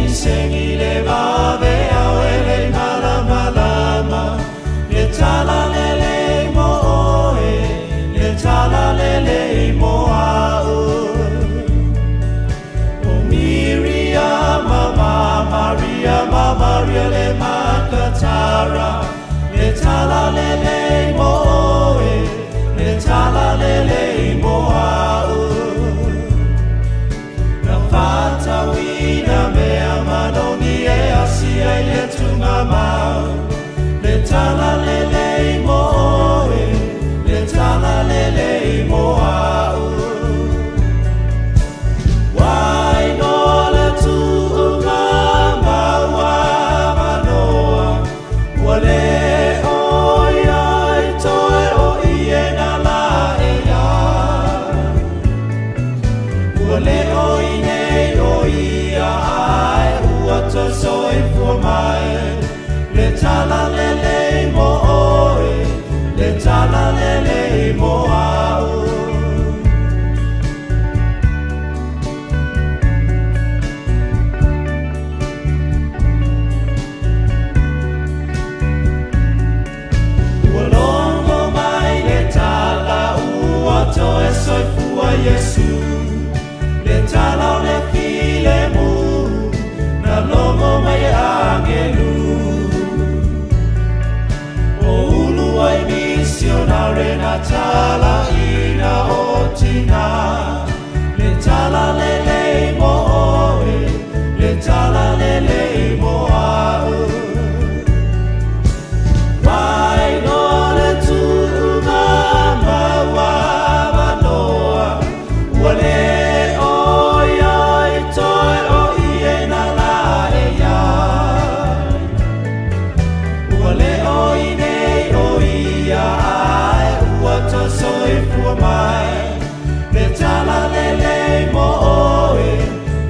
Segisegi le vave au e le malamalama le tala lelei mo oe le tala lelei mo au. O Miria mama Maria ma Maria le makatara le tala lelei mo oe le tala lelei mo au. Na whātauina mea manogi e asia i le tunga mau le tala lelei mo oe le tala lelei mo au. Wai no le tuunga maua manoa ua le o iai toe o ie na la e ia. Ua le o i nei o ia ai ua soifua mai le tala lelei mo oe le tala lelei mo au. Ua longo mai le tala ua toe soifua Iesu le tala o le filemu na longo mai e angelu. O ulu ai misionare na tala ina o tina le tala lelei mo oe le tala lelei mo au. Wai no le tuunga maua manoa ua le o iai toe o ie na la e ia. Ua le o i nei o ia ai ua toe soifua mai le tala lelei mo oe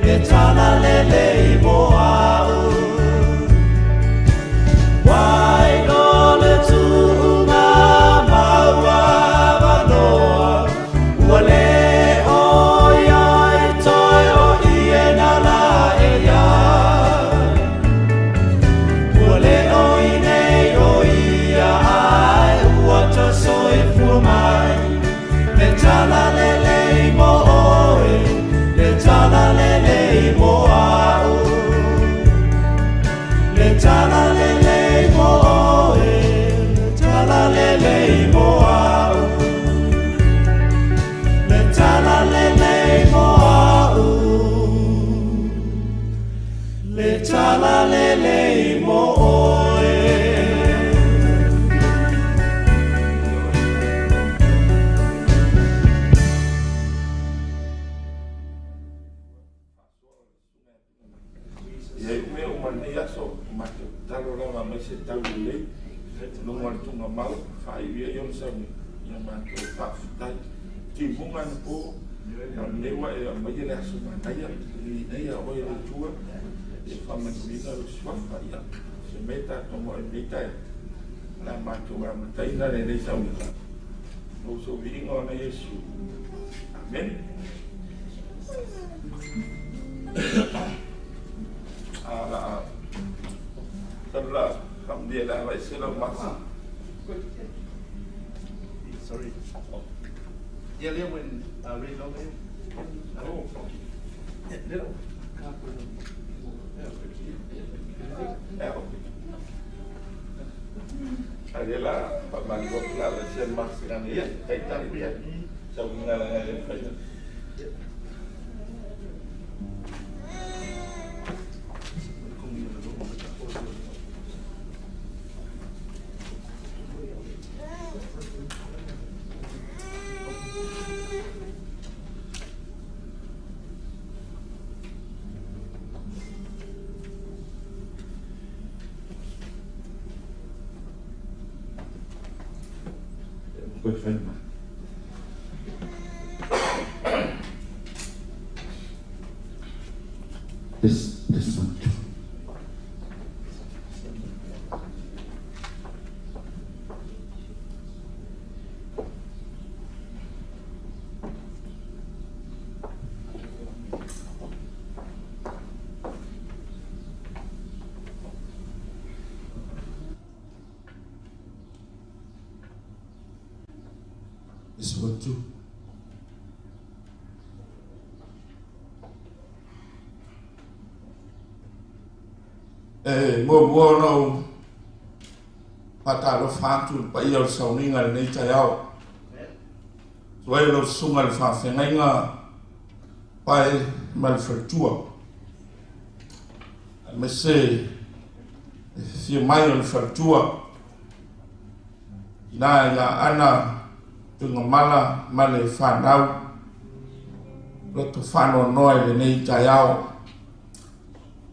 le tala lelei mo au. Wai no le tuunga maua manoa ua le o iai toe o ie na la e ia. Ua le o i nei o ia ai ua toe soifua mai le tala lelei mo oe le tala lelei mo au. Le tala lelei mo oe le tala lelei mo au. Le tala lelei mo au. Le tala lelei mo oe. Ia i mea o manei aso, matou tatalo lava mai se tau lelei, luga o le tuugamau, faaiu ai ona sauni, ia matou faafetai. Timuga na po, a o lenei ua e aumaia le aso manaia, viiina oe e le Atua, e faamanuiina lou suafa, ia se mea tatou maua i lenei taeao, o le a matou amataina lenei sauniga. Mo sou viiga ona Iesu. Amene. A la a talu la faamanuia le ala ese lau masi. Sorry. Yeah, Liam went really long there. Oh. Yeah, little. Eh, okay. A le la faamalu atu la ala ese masi ngana ia taitai ia sauiga la le faia. Koe whai mai. This one too. susu atu. E muamua ona ou faatalofa atu i le paia o le sauniga i lenei taeao. Suai o lau susuga i le faafeagaiga Pae ma le faletua. Aemaise le fia mai o le faletua. Ina ia Ana Tuigamala ma le fanau. Loto faanoanoa i lenei taeao.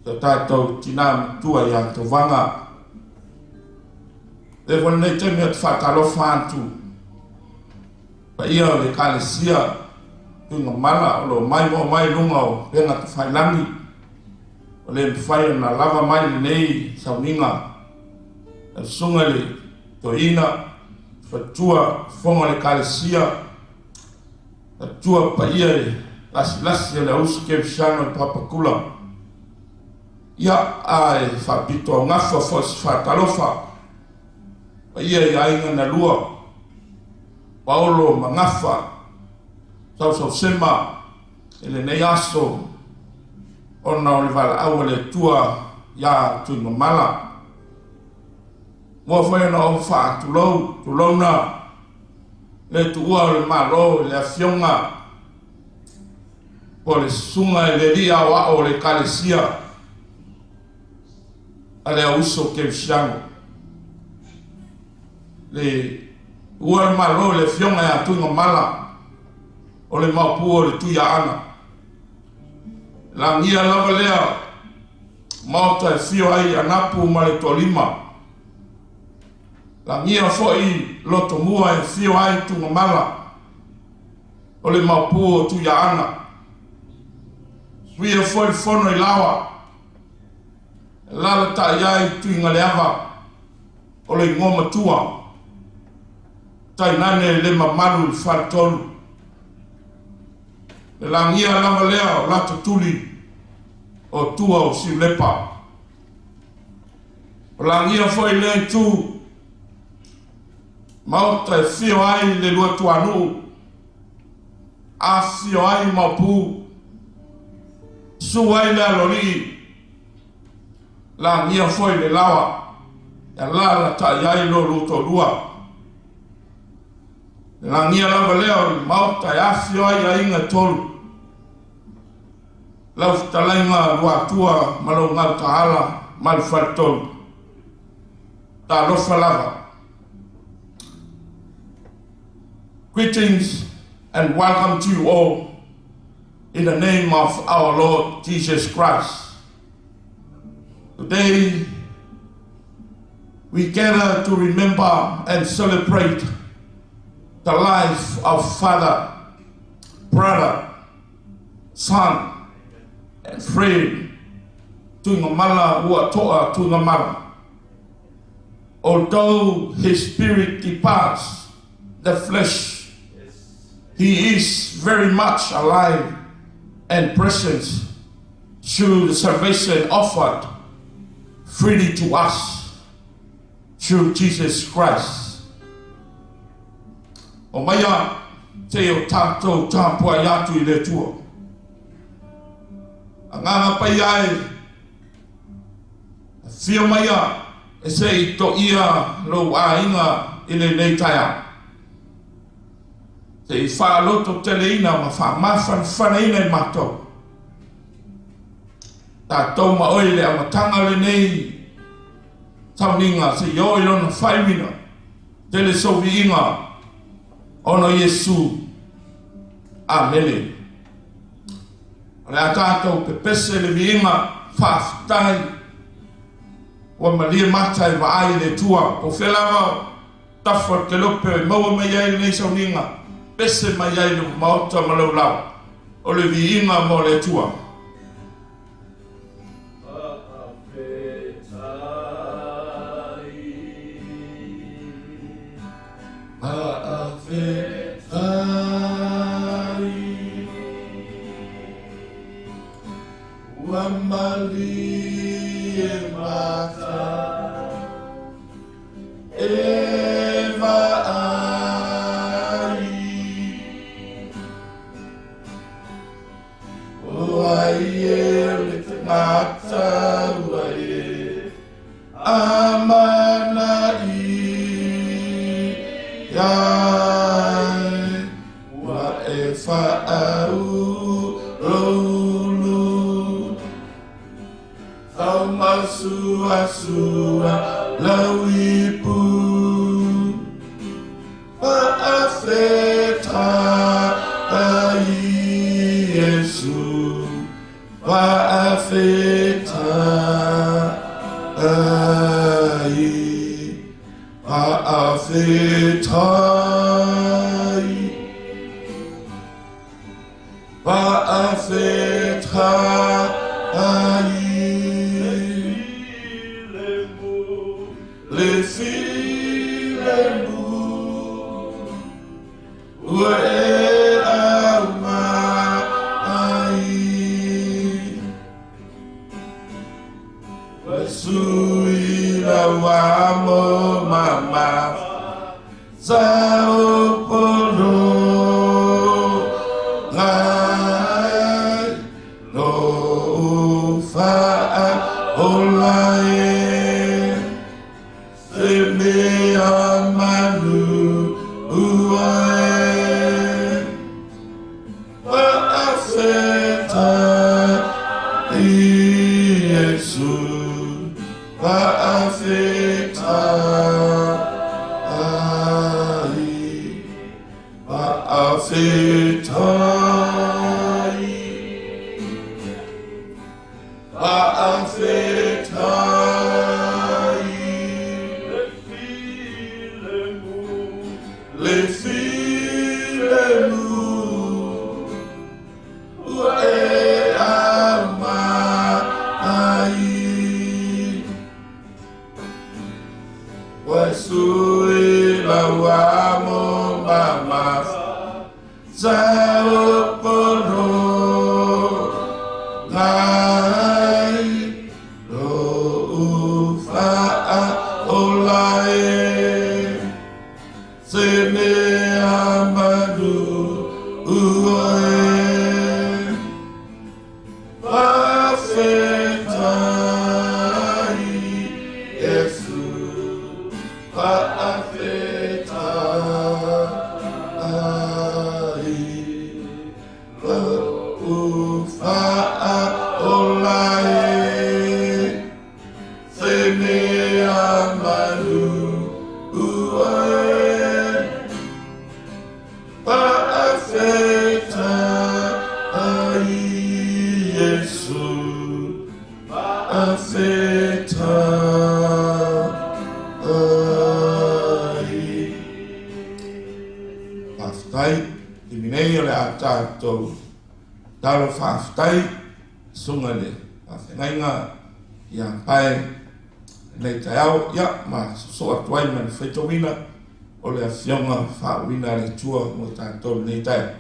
So tātou tinā matua ia Tovaga. Le foi lenei taimi ou te faatalofa atu paia o le Ekalesia Tuigamala o lo o mai mo mai luga o upega tafailagi ua le mafai ona lava mai lenei sauniga. Lau susuga i le Toeaina, Faletua, Fofoga o le Ekalesia, Faletua paia i lasilasi o le auuso kerisiano i Papakula. Ia, ae faapito augafa foi se faatalofa paia i aiga na lua, Paolo ma Gafa, Sausausema i lenei aso ona o le valaau a le Atua ia Tuigamala. Mua foi ona ou faatulou, tulouna le tuua o le Malo i le Afioga po o le Susuga i le Alii Aoao o le Ekalesia a le Auuso Kerisiano. Le tuua o le Malo i le Afioga ia Tuigamala o le Maopu o le Tuiaana. Lagia lava lea Maota e fio ai Anapu ma le Toalima. Lagia foi Lotomua e fio ai Tuigamala o le Maopu o Tuiaana. Suia foi le fono i Laoa, e alaalatai ai Tuigaleava o le igoa matua, tainane le mamalu i le faletolu. Le lagia lava lea o latou tuli o tua o Siulepa. O lagia foi lea itu Maota e fio ai le Luatuanuu, afifio ai Maopu, susu ai le Aloalii, lagia foi le Laoa e alaalatai ai lo lua toalua. Le lagia lava lea o le Maota e afifio ai aiga e tolu, lau fetalaiga Luatua ma lou Gautaala ma le Faletolu. Talofa lava. Greetings and welcome to you all in the name of our Lord Jesus Christ. Today, we gather to remember and celebrate the life of father, brother, son, and friend, Tuigamala Uatoa Tuigamala. Although his spirit departs the flesh, he is very much alive and present through the salvation offered freely to us through Jesus Christ. O maia te o tātou tāpua i atu i le Atua. Agaga paia e, afio maia e se i toia lou aiga i lenei taeao. Se i faalototeleina ma faamafanafanaina i matou. Tatou ma oe i le amataga o lenei sauniga se i oo i lona faaiuina, tele sou viiga ona o Iesu. Amene. O le a tatou pepese le viiga faafetai ua malie mata e vaai i le Atua. Po o fea lava tafa o le kelope e maua mai ai lenei sauniga, pese mai ai le Maota ma lau laoa. O le viiga mo le Atua. Faafetai. Ua malie mata e vaai. O ai e o le tagata ua e amanaia ai, ua e faauluulu faumasuasua lau ipu. Faafetai Iesu, faafetai, faafetai, faafetai. Le filemu ua e aumai, ua sui lau amo mamafa sa o polo ngai lo faaola e se mea manu ua e. Faafetai Iesu, faafetai, faafetai, faafetai. Le filemu ua e aumai, ua sui lau amo mamafa sa o polo ngai lo faaola e se mea manu ua e. Faafetai Iesu, faafetai, lou faaola e se mea manu ua e. Faafetai Iesu, faafetai. Faafetai, i minei o le a tatou talo faafetai suga le faafeagaiga ia pae nei taeao, ia ma sosoo atu ai ma le faitauina o le afioga faauuina a le Atua mo tatou lenei taeao.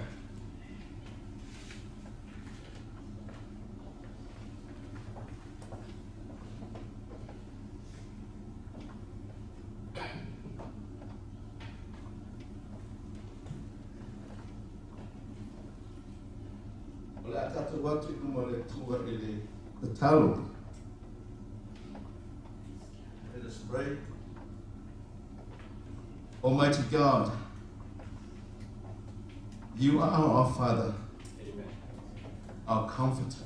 O le a tatou atu i luma o le Atua i le tatalo. Let us pray. Almighty God, you are our Father, Amen. our Comforter,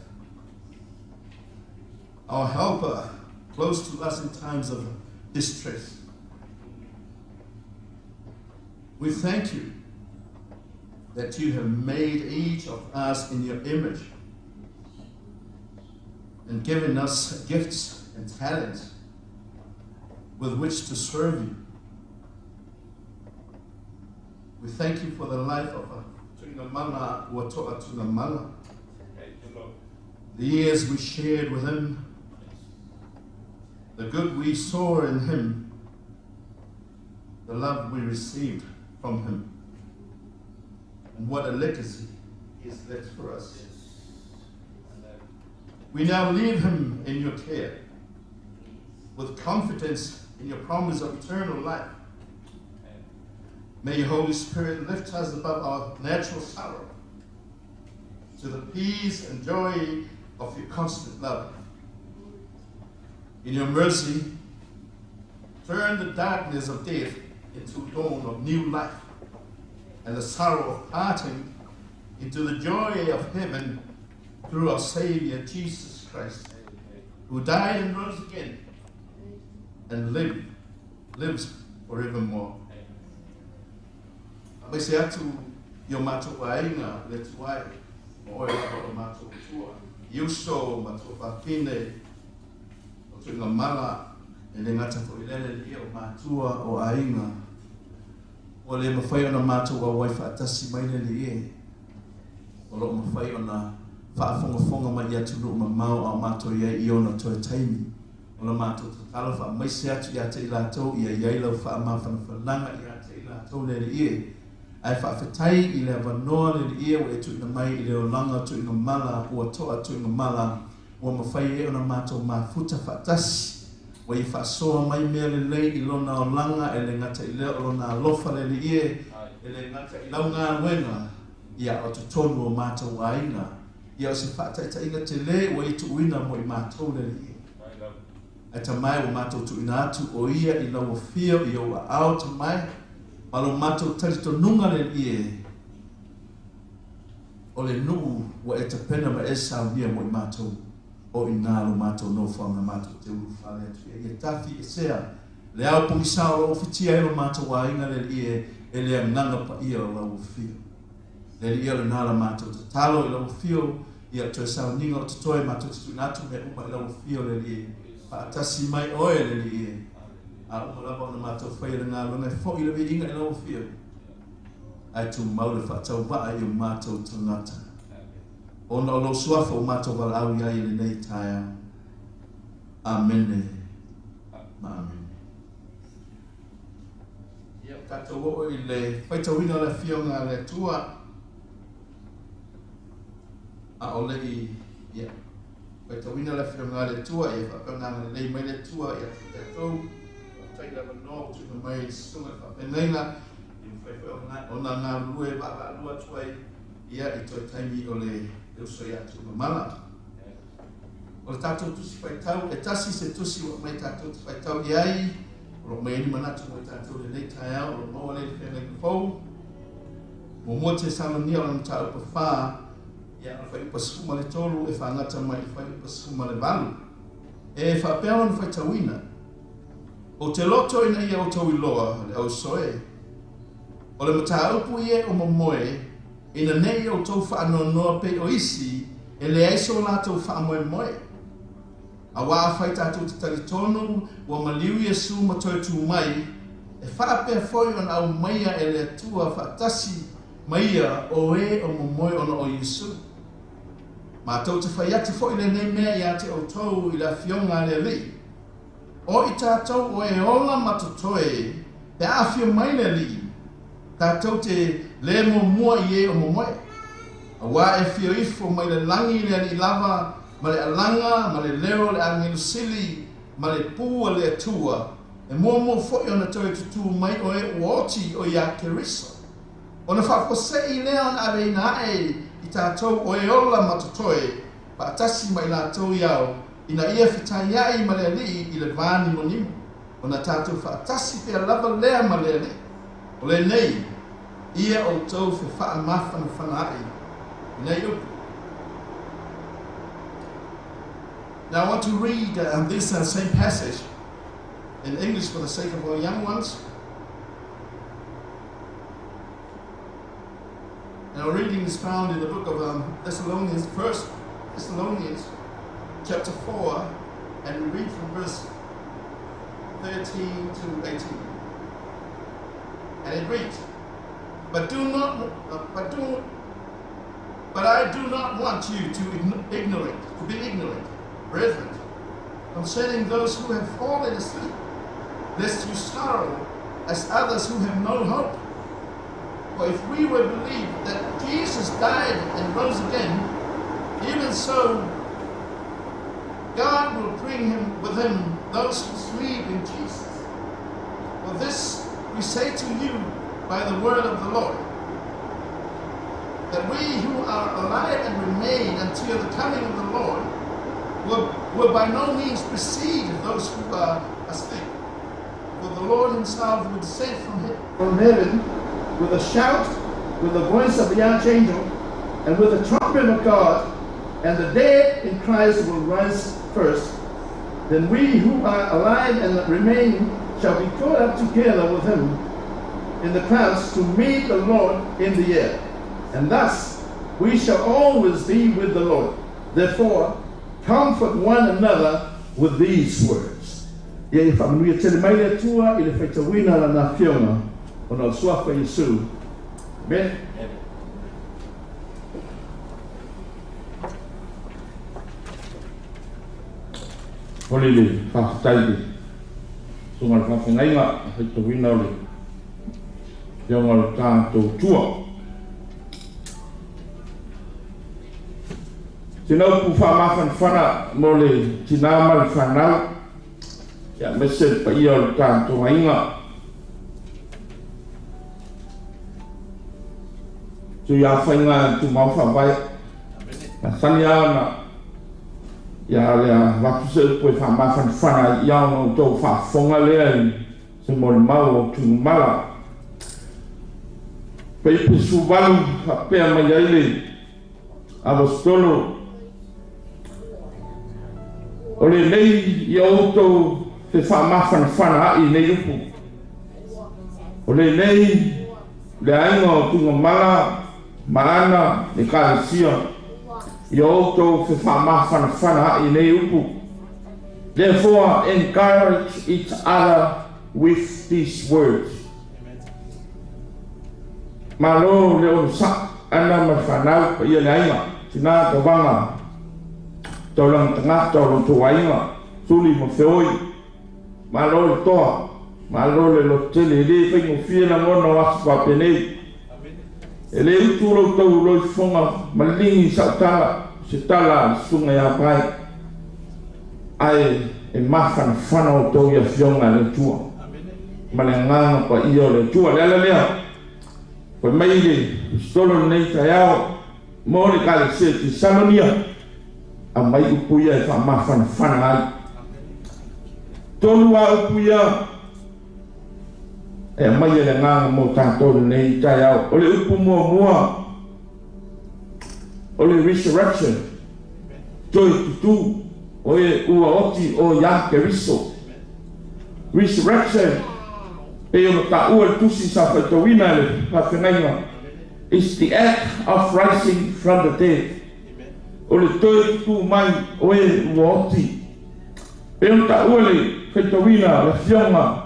our Helper, close to us in times of distress. We thank you that you have made each of us in your image and given us gifts and talents with which to serve you. We thank you for the life of Tuigamala Uatoa Tuigamala, Thank you, Lord. the years we shared with him, the good we saw in him, the love we received from him, and what a legacy he has left for us. We now leave him in your care, with confidence in your promise of eternal life. May your Holy Spirit lift us above our natural sorrow to the peace and joy of your constant love. In your mercy, turn the darkness of death into dawn of new life, and the sorrow of parting into the joy of heaven through our Savior Jesus Christ, who died and rose again and lives forevermore. Faamaise atu i o matou aiga le tuai, o oe lava o lo matou Atua, i uso ma tuafafine o Tuigamala, e le gata foi i lea le alii o matua o aiga, ua le mafai ona matou auai faatasi mai le alii e, o lo o mafai ona faafogafoga mai i atunuu mamao a o matou i ai i ona toe taimi. O la matou tatalo faamaise atu ia te i latou ia i ai lau faamafanafanaga ia te i latou le Alii e. Ae faafetai i le avanoa le Alii e ua e tuuina mai i le olaga o Tuigamala ua toa Tuigamala ua mafai ai ona matou mafuta faatasi ua ia faasoa mai mea lelei i lona olaga e le gata i lea o lona alofa le Alii e, e le gata i lau galuega ia o totonu o matou aiga Ia o se faataitaiga tele ua ia tuuina mo i matou le Alii. Ae tamae ua matou tuuina atu o ia i lau afio i ou aao tamae, ma lo matou talitonuga le Alii e, o le nuu ua e tapena ma e saunia mo i matou, o ina lo matou nofoaga matou te ulufale atu i ai. Ia tafi esea le ao pogisa o lo o fitia ai lo matou aiga le Alii e, e le Agaga Paia o lau afio. Le Alii o lena la matou tatalo i lau afio, ia toe sauniga o totoe matou te tuuina atu mea uma i lau afio le Alii e. Faatasi mai oe le Alii e. A uma lava ona matou faia le galuega e foi le viiga i lau afio, ae tumau le faatauvaa i o matou tagata. Ona o lou suafa ua matou valaau i ai i lenei taeao. Amene ma amene. Ia, ua tatou oo i le faitauina o le Afioga a le Atua, a o le i, ia, faitauina le Afioga a le Atua, ia faapea ona agalelei mai le Atua ia te tatou. Faafetai i le avanoa ua tuuina mai i le susuga i le faafeagaiga, ia mafai foi ona galulue vaavaalua atu ai, ia, i toe taimi o le uso ia Tuigamala. O le tatou tusi faitau, e tasi se tusi ua aumai tatou te faitau i ai, o lo o aumai ai ni manatu mo i tatou i lenei taeao, o lo o maua lea i le Feagaiga Fou. Muamua Tesalonia o le mataupu 4, ia, o le fuaiupu 13 e faagata mai i le fuaiupu 18. E faapea ona faitauina, Ou te loto ina ia outou iloa, le auso e, o le mataupu ia o momoe, ina ne i outou faanoanoa pei o isi e leai so latou faamoemoe. Auā afai tatou te talitonu ua maliu Iesu ma toe tu mai, e faapea foi ona aumaia e le Atua faatasi ma ia o e o momoe ona o Iesu. Matou te fai atu foi lenei mea ia te outou i le Afioga a le Alii, O i tatou o e ola ma totoe pe a afio mai le Alii, tatou te le muamua i e o momoe. Auā e afio ifo mai le lagi le Alii lava ma le alaga ma le leo o le agelu sili ma le pū a le Atua, e muamua foi ona toe tutū mai o e ua oti o iā Keriso. Ona faafuasei lea ona aveina ae i tatou o e ola ma totoe faatasi ma i latou i ao, ina ia fetaiai ma le Alii i le va nimonimo, ona tatou faatasi pea lava lea ma le Alii. O lenei, ia outou fefaamafanafana ai i nei upu. Now I want to read this same passage in English for the sake of our young ones. And our reading is found in the book of Thessalonians, First Thessalonians, chapter 4, and we read from verse 13 to 18. And it reads, But do not, but do, but I do not want you to ignorant, to be ignorant, brethren, concerning those who have fallen asleep, lest you sorrow as others who have no hope. For if we were believed that Jesus died and rose again, even so God will bring him with him those who sleep in Jesus. For this we say to you by the word of the Lord, that we who are alive and remain until the coming of the Lord will by no means precede those who are asleep. For the Lord himself will descend from heaven with a shout, with the voice of the archangel, and with the trumpet of God, and the dead in Christ will rise first. Then we who are alive and remain shall be caught up together with him in the clouds to meet the Lord in the air. And thus we shall always be with the Lord. Therefore, comfort one another with these words. Ia e faamanuia tele mai le Atua i le faitauina o Lana Afioga ona o le Suafa Iesu. Amene. Holi le faafetai i le susuga i le faafeagaiga i le faitauina o le Afioga o le tatou Atua. Sina upu faamafanafana mo le tina ma le fanau, aemaise le paia o le tatou aiga. Tuiafaiga e tumau faavae. Masani lava ona ia le avatu se upu e faamafanafana ai ia ona outou faafofoga lea i se molimau o Tuigamala. Pei 18 faapea mai ai le Aposetolo, O lenei ia outou fefaamafanafana ai nei upu. O lenei le aiga o Tuigamala ma ana Ekalesia ia outou fefaamafanafana ai nei upu. Therefore encourage each other with these words. Malo le onosai ana ma le fanau paia le aiga, tina tauvaga, taulaga tagata o lo outou aiga, suli ma feoi. Malo le toa, malo le lototele, e le faigofie lagona o aso faapenei. E le utu lo outou loifofoga maligi i sau tala, o se tala a le susuga ia Brian, ae e mafanafana outou i afioga a le Atua ma le agaga paia o le Atua. Le ala lea, fai mai le Aposetolo lenei taeao mo le Ekalesia i Tesalonia, aumai upu ia e faamafanafana ai. Tolu a upu ia e aumai e le agaga mo tatou lenei taeao. O le upu muamua o le resurrection, toe tutū, o e ua oti o ia Keriso. Resurrection, pei ona taua i le tusi sa faitauina e le faafeagaiga, is the act of rising from the dead. O le toe tutū mai o e ua oti. Pei ona taua i le faitauina le Afioga,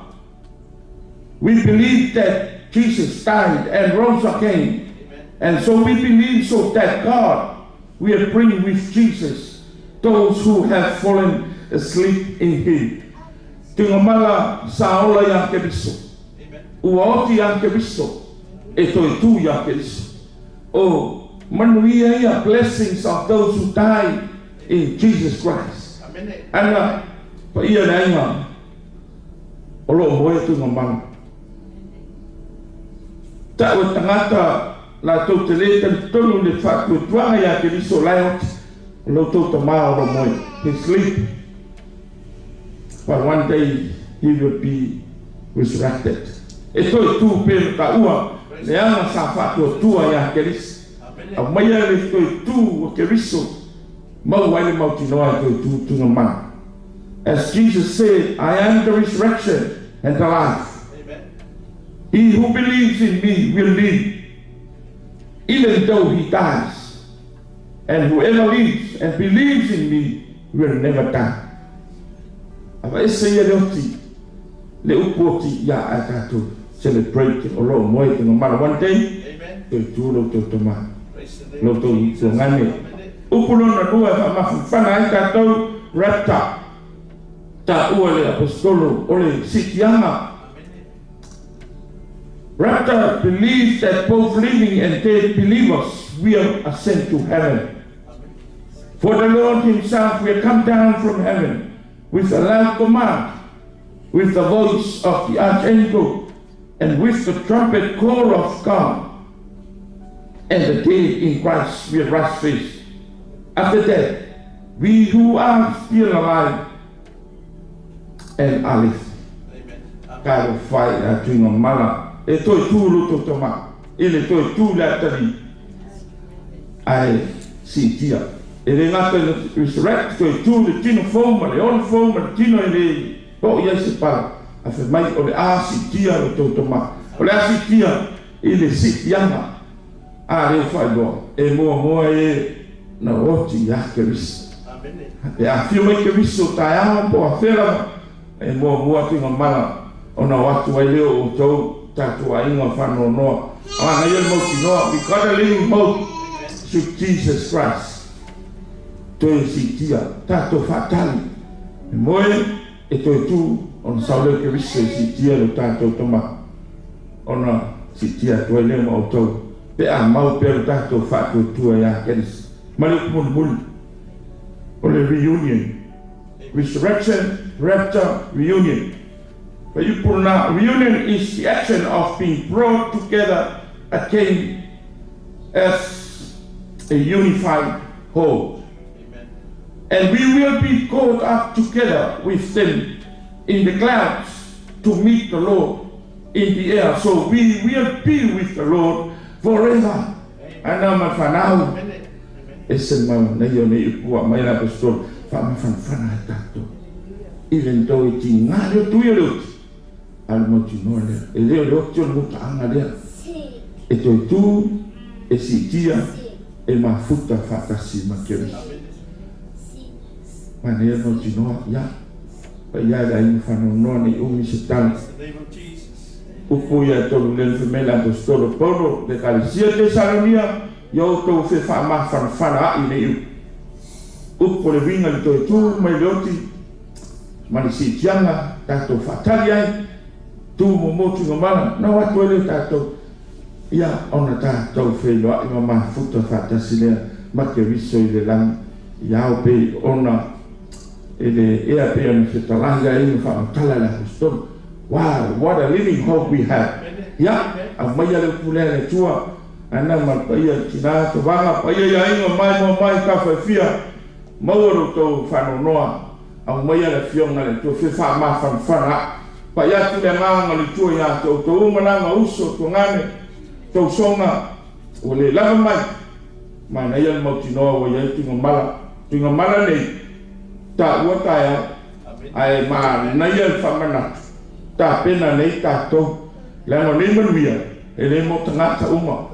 We believe that Jesus died and rose again, and so we believe so that God will bring with Jesus those who have fallen asleep in him. Tuigamala sa ola iā Keriso. Ua oti iā Keriso e toe tū iā Keriso. O manuia ia, blessings of those who die in Jesus Christ. Ana paia le aiga o lo o moe Tuigamala. Tau e tagata latou te le talitonu i le faatuatuaga iā Keriso la e oti, o lo outou tamā o lo o moe, he sleep, but one day he will be resurrected. E toe tū pea ma taua leaga sa faatuatua iā Keriso. Aumaia le toe tū o Keriso, maua ai le mautinoa e toe tū Tuigamala. As Jesus said, I am the resurrection and the life. He who believes in me will live, even though he dies. And whoever lives and believes in me will never die. Aveese ia le oti, le upu oti ia a tatou celebrate o lo o moe te mamala one day, toe tu lo tou tama, lo tou tuagane. Upu lona lua e faamafanafana ai tatou, rapture, taua le aposetolo o le siitiaga. Rapture believes that both living and dead believers will ascend to heaven. For the Lord himself will come down from heaven with a loud command, with the voice of the archangel, and with the trumpet call of God. And the dead in Christ will rise first. After that, we who are still alive and are left. Talofa e a Tuigamala e toe tu lo tou tama i le toe tu le atalii ae siitia. E le gata ina resurrect, toe tu le tino fou ma le ona fou ma le tino e le oo i ai se pala, ae fai mai o le a siitia lo tou tama, o le a siitia i le siitiaga a lea ua faailoa e muamua e na oti ia Keriso. E afio mai Keriso taeao po o afea lava, e muamua Tuigamala ona o atu ai lea o outou tatou aiga faanoanoa. Manaia le mautinoa, we got a living hope through Jesus Christ. Toe siitia, tatou faatali, e moe e toe tu ona sau lea o Keriso e siitia lo tatou tama ona siitia atu ai lea ma outou pe a mau pea lo tatou faatuatua ia Keriso. Ma le upu mulimuli, o le reunion, resurrection, rapture, reunion. Fuaiupu lena, reunion is the action of being brought together again as a unified whole. And we will be caught up together with them in the clouds to meet the Lord in the air. So we will be with the Lord forever. Ana ma fanau. Ese le manaia o nei upu ua aumai e le Aposetolo, faamafanafana ai tatou. Even though e tiga le oti o le oti, a o le mautinoa lea, e le o le oti o le mutaaga lea, e toe tu, e siitia, e mafuta faatasi ma Keriso. Manaia le mautinoa, ia, paia e le aiga faanoanoa nei umi se tala. Upu ia e tolu lea na fai mai le Aposetolo Paulo i le Ekalesia Tesalonia, Ia outou fefaamafanafana a'i nei upu. Upu o le uiga i le toe tu mai le oti ma le siitiaga tatou faatali ai, tu momo tuigamala, na o atu ai lea tatou, ia ona tatou feiloai ma mafuta faatasi lea ma Keriso i le lagi, ia ao pei ona e le ea pei ona fetalahi ai ma faamatala le Aposetolo. Wow, what a living hope we have! Ia, aumaia le upu lea e le Atua, ana ma le paia i tina, tovaga, paia i aiga mai moa mai tafa e fia, maua lo outou faanoanoa, aumaia le Afioga a le Atua, fia faamafanafana aʻe. Pai atu le agaga o le Atua ia te outou uma laga uso, tuagane, tausoga, ua le lava mai, manaia le mautinoa ua i ai Tuigamala. Tuigamala nei, taua taeao, ae manaia le faamanatu, tapena nei tatou, leaga o nei manuia, e le mo tagata uma,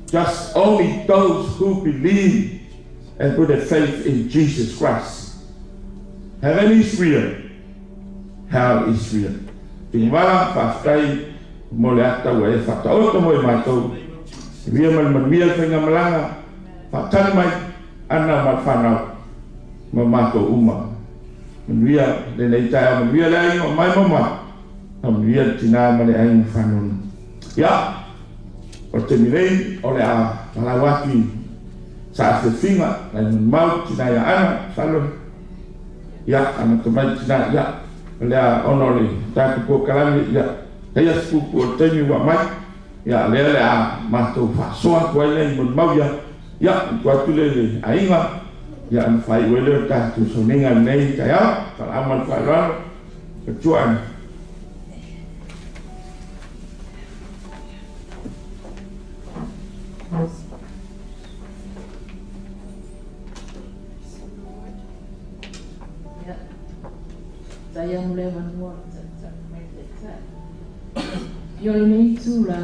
just only those who believe and put their faith in Jesus Christ. Heaven is real, hell is real. Tuigamala, faafetai mo le ata ua e faataoto mo i matou. Manuia ma le manuia le faigamalaga, faatali mai ana ma le fanau ma matou uma. Manuia lenei taeao, manuia le aiga o mai ma mai, manuia le tina ma le aiga fanona. Ia, o le taimi nei o le a palau atu i Saafiafiga, nai Manumau, tina ia Ana, masalo, ia, amata mai tina, ia, o le a ona o le tatou polokalame, ia, taia se puupuu o le taimi ua aumai, ia, lea le a matou faasoa atu ai nai Manumau ia, ia, tuu atu lea i le aiga, ia, ona faaiu ai lea o le tatou sauniga i lenei taeao, faalama le faaaloalo, matua Ana. Ia mo le avanoa e talitali mai le Taitai. Ia o lenei itu la,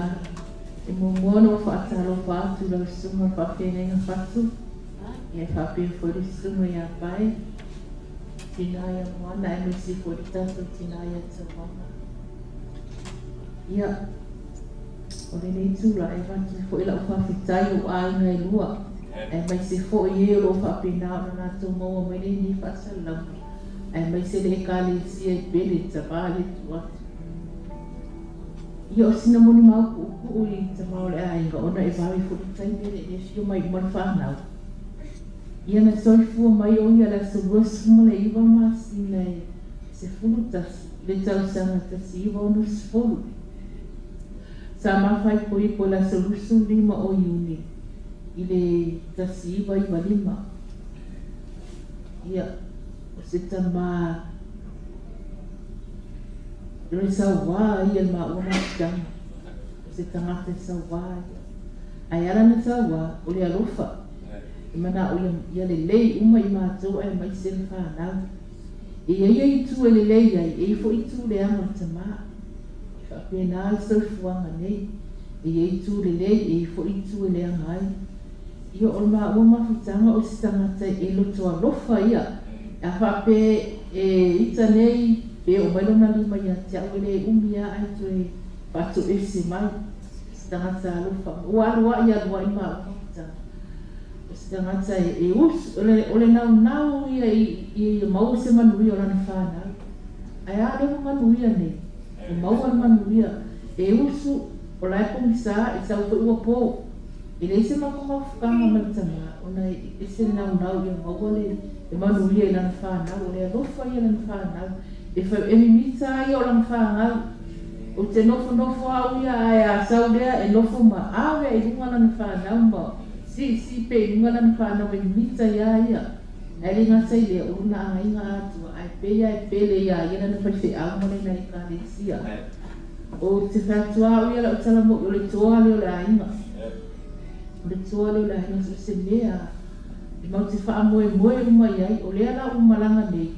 e muamua ona ou faatalofa atu i lau susuga i le faafeagaiga fatu, ia e faapea foi le susuga ia Pae, tina ia Moana aemaise foi le tatou tina ia Tauaga. Ia, o lenei itu la, e avatu ai foi lau faafetai i ou aiga e lua, aemaise foi e o lo o faapena ona latou maua mai lenei faasalalauga, aemaise le Ekalesia i Pele, tama le tu atu. Ia, o sina molimau puupuu i tama o le aiga, ona e vave foi le taimi e le i afio mai uma le fanau. Ia na soifua mai o ia le aso 29 masina e 11 i le tausaga 1960. Sa mafaikoiko i le aso 25 o Iuni i le 1995. Ia, o se tamā o le sauā ia i le maua mafutaga. O se tagata e sauā ia. Ae ala na sauā, o le alofa. E manao ia lelei uma i matou aemaise le fanau. E i ai ia itu e lelei ai, e i ai foi itu leaga o le tamā. E faapena le soifuaga nei. E i ai itu lelei, e i ai foi itu e leaga ai. Ia, o le maua mafutaga o se tagata e loto alofa ia. A faapea e ita nei pe oo mai lona lima ia te au, e le umi lava ae toe faatoese mai. O se tagata alofa. Ua alu ai alu ai maua mafutaga. O se tagata e usu, o le naunau ia ia maua se manuia o lana fanau. Ae a lea ua manuia nei? Ua maua le manuia. E usu, o la e pogisa, e sau foi ua po. E leai se matou mafutaga ma le tamā, ona e ese le naunau ia maua le manuia i lana fanau. O le alofa ia i lana fanau. E fai, e mimita lava ia o lana fanau. Ou te nofonofo au ia, ae a sau lea e nofo ma ave ai i luga lana fanau ma siisii pea i luga lana fanau e mimita iā ia. Ae le gata i lea, o lona aiga atoa, ae pei lava e pele iā ia lana faifeau ma lana ekalesia. Ou te fai atu lava au ia lau tala moʻi, o le toa lea o le aiga. O le toa lea o le aiga, so o se mea e matou te faamoemoe uma i ai. O lea la ua malaga nei,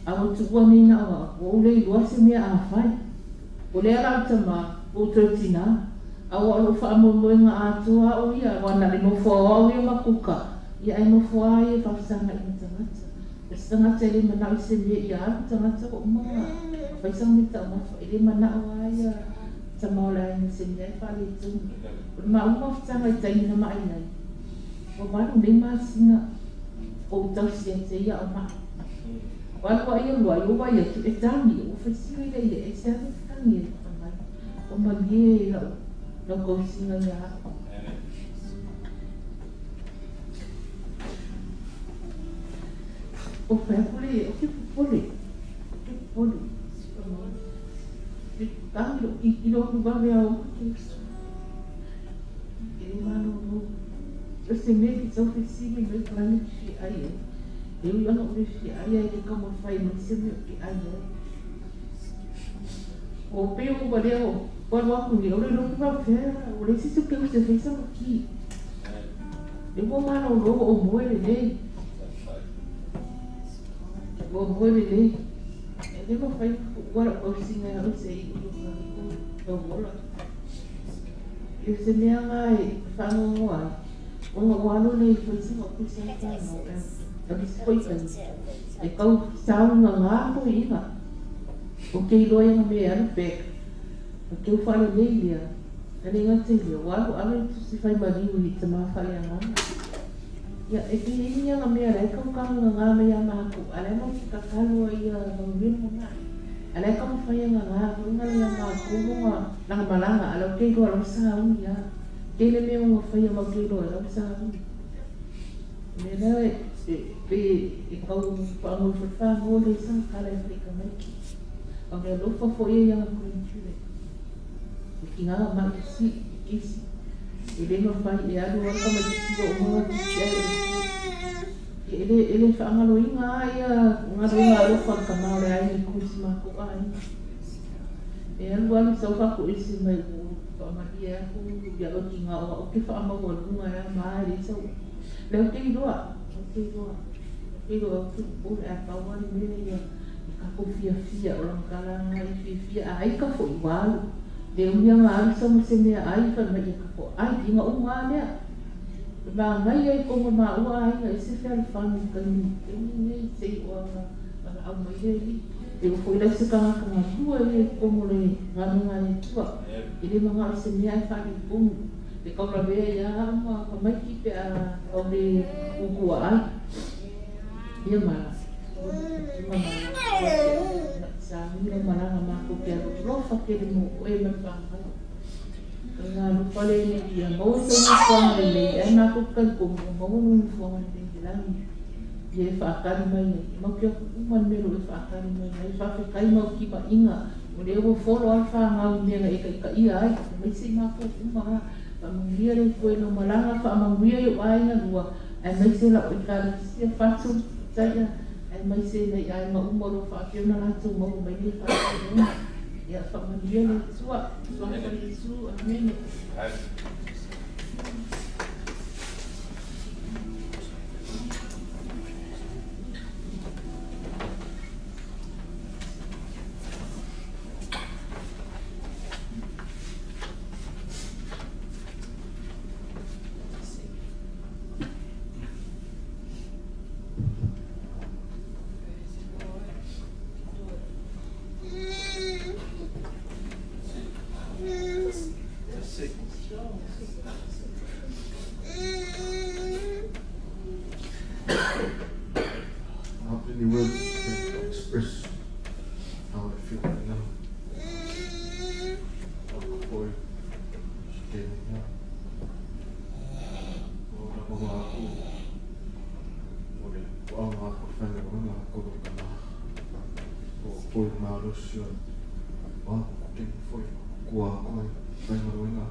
a ua tuua nei na o au, ua ou le iloa se mea a fai. O lea la ou tamā, ua ou toe tinā, aua o lou faamoemoega atoa au ia, aua na o le nofo aoao ia ma kuka, ia ae nofo lava ia e faafesagai ma tagata. O se tagata e le manao i se mea ia alu tagata ua uma ona fai sana mea taumafa, e le manao lava ia tama o le aiga i se mea e faaletonu. O le maua mafutaga i taimi na ma'i ai, ua 8 nei masina o ou tausi ia te ia o ma'i. Ua alu ai alu ai, ua vaai atu e tagi, ua fesili lea i ai, aisea e tagi ai? Fai mai, ua malie lau tausiga ia au. Ua fai atu le ia, ou te popole, ou te popole. E tagi lou tilotilo atu vave a uma ke uso. E le malolo. O se mea e te tau fesili mai po o le a le mea e te fia ai ai. E ui ona ou le fia ai ae le taumafai mai se mea ou te ai ai. O pei o ua lea o alu atu nei, o le iloa faapefea, ua leai se isi o ke uso e fai sana ki. Lea ua malolo ua ou moe lelei. Ua moe lelei. E le mafai ona tuua lau tausiga e au se i o lou ola. I se mea lena e faanoanoa ai, ona ua alu lea i fai sana upu i sana fanau, e isi foi taimi, e tau saugaga toeaiina. Ou te iloa ia na mea e alu back, o ke ufaalelei lea, e le gata i lea, ua alu ave le tusi fai maliu i tamā faaleagaga. Ia, e pei e i ai ana mea la e tau kāgagā mai iā mākou, a o la e matou te tatalo ai ia manuia le lumanai. A o la e taumafai agagā foi na iā mākou lona lana malaga, a o la ou te iloa la ua sauni lava. Tele mea ua faia matou te iloa ai la ua sauni. O le mea lea e pei e tau faagoi foi le fagoa lea i sana tala e fai i tamaiti. A o le alofa foi ia i ana grandchildren. E tiga mai e sii i kisi. E le mafai e alu lava le tamaititi ua uma ona kisi ae e le e le faagaloina lava ia galuega alofa a le tama o le aiga i kisi matou aiga. E alu alu sau faatoese mai ua faamalie atu ia oe tiga o au ou te faamaualuga e a ma e leai sau lea ou te iloa ou te iloa ou te iloa ou te popole ae pau lava le mea ia i tatou fiafia o lana tala lena i fiafia a ita foi ua alu le umi aga alu sau ma se mea ai fai mai ia tatou ai ina uma lava lea e manaia i tonu o maua aiga ese fealofani i taimi taimi nei seia o ana valaau mai le alii e oo foi la i se tagata galue ia i totonu o le galuega a le Atua e le manao i se mea ae faaletonu e taulavea ia au ma tamaiti pe a tau le tutua ai ia ma ma sa ni malaga matou te alofa tele mo oe ma le whānau. O ngā alofa le nei ia maua sou nofoaga lelei ae matou te talitonu ua maua lou nofoaga lelei i le lagi. Ia e faatali mai ai. E matou te atu uma le mea o lo o e faatali mai ai. Faafetai mau timaiga o lea ua folo lava le whānau i mea na e taitaia ai. Aemaise i matou uma lava. Faamanuia le Atua i lau malaga, faamanuia i ou aiga lua, aemaise lau Ekalesia Fatu Taia, aemaise nai aiga uma o lo o faapea ona latou maua mai nei faatinoga. Ia faamanuia le Atua. Suafa o Iesu. Amene. Not many words can express how I feel right now. Ako foi se o na mga aku o le o anga aku whainga wanga aku no ka na o foi malosi o o aku kuteng foi kua aku ai whainga wanga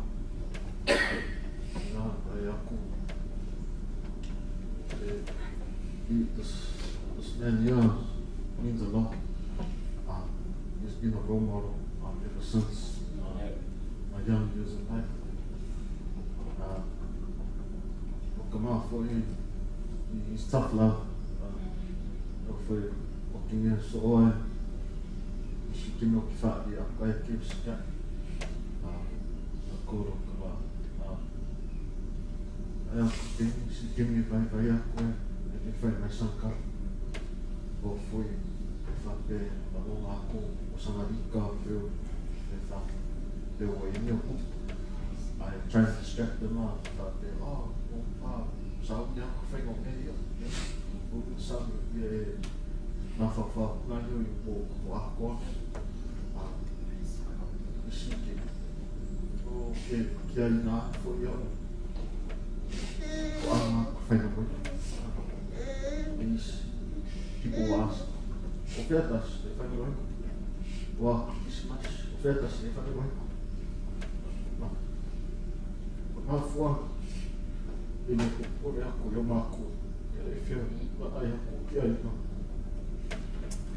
na ai aku this man here means a lot. He's been a role model ever since my young years in life. He's tough love. For so oe, si kimi o ki whaari a kai ki sika. A koro ka ma. Ai aku tēnei, si kimi vai vai aku e, e whai mai sangkar. O foi, e whape, ma longa aku, o sangarika, peo, e whape, peo o ini o kupu. I try to distract them, whape, oh, oh, sa uni aku whai ngō mea ia. O sa uni e nā whawha ngā hio i o akoa. Isi ke, o ke kia i ngā fo ia o. O anga aku whai ngō mea. These people ask, ofertas e whai ngō. O aku Christmas, ofertas e whai ngō. O ngā fua, e me ko pore ako i o māko, e re whia ma ai ako ki ai ngā.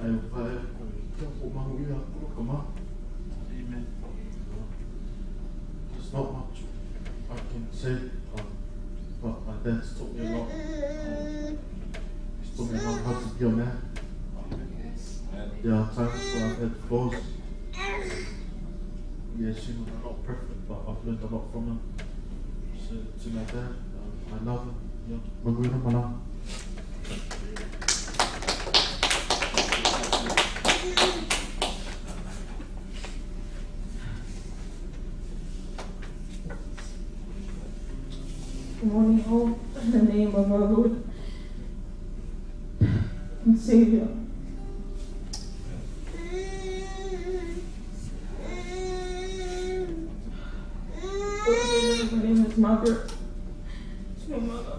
Ai o pai ako, kia ko mangu ia ako ka mā. Amen. There's not much I can say, but my dad's taught me a lot. He's taught me a lot how to be a man. There are times where I've had flaws. Yes, you know, I'm not perfect, but I've learned a lot from him. So to my dad, I love him. Yeah. Maguira mana. Good morning, all. In the name of our Lord and Savior. My name is Margaret. It's my mother.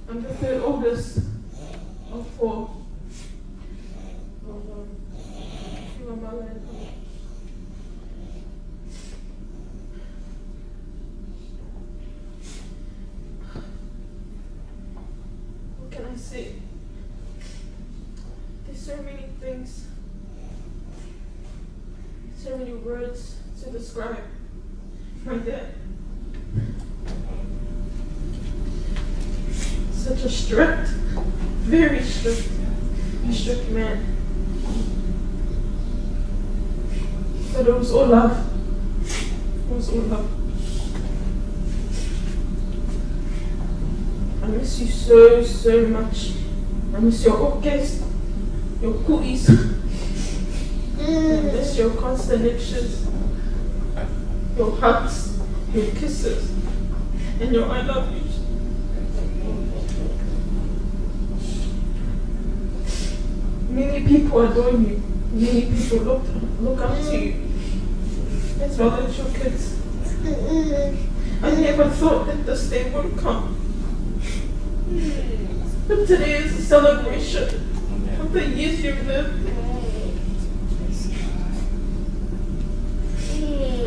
I'm the third oldest of four. My mother and father. What can I say? There's so many things, so many words to describe my dad. Such a strict, very strict, strict man. But it was all love. It was all love. I miss you so, so much. I miss your okes, your cookies. I miss your constant lectures, your hugs, your kisses, and your I love yous. Many people adore you. Many people look up to you, as well as your kids. I never thought that this day would come. But today is a celebration of the years you've lived.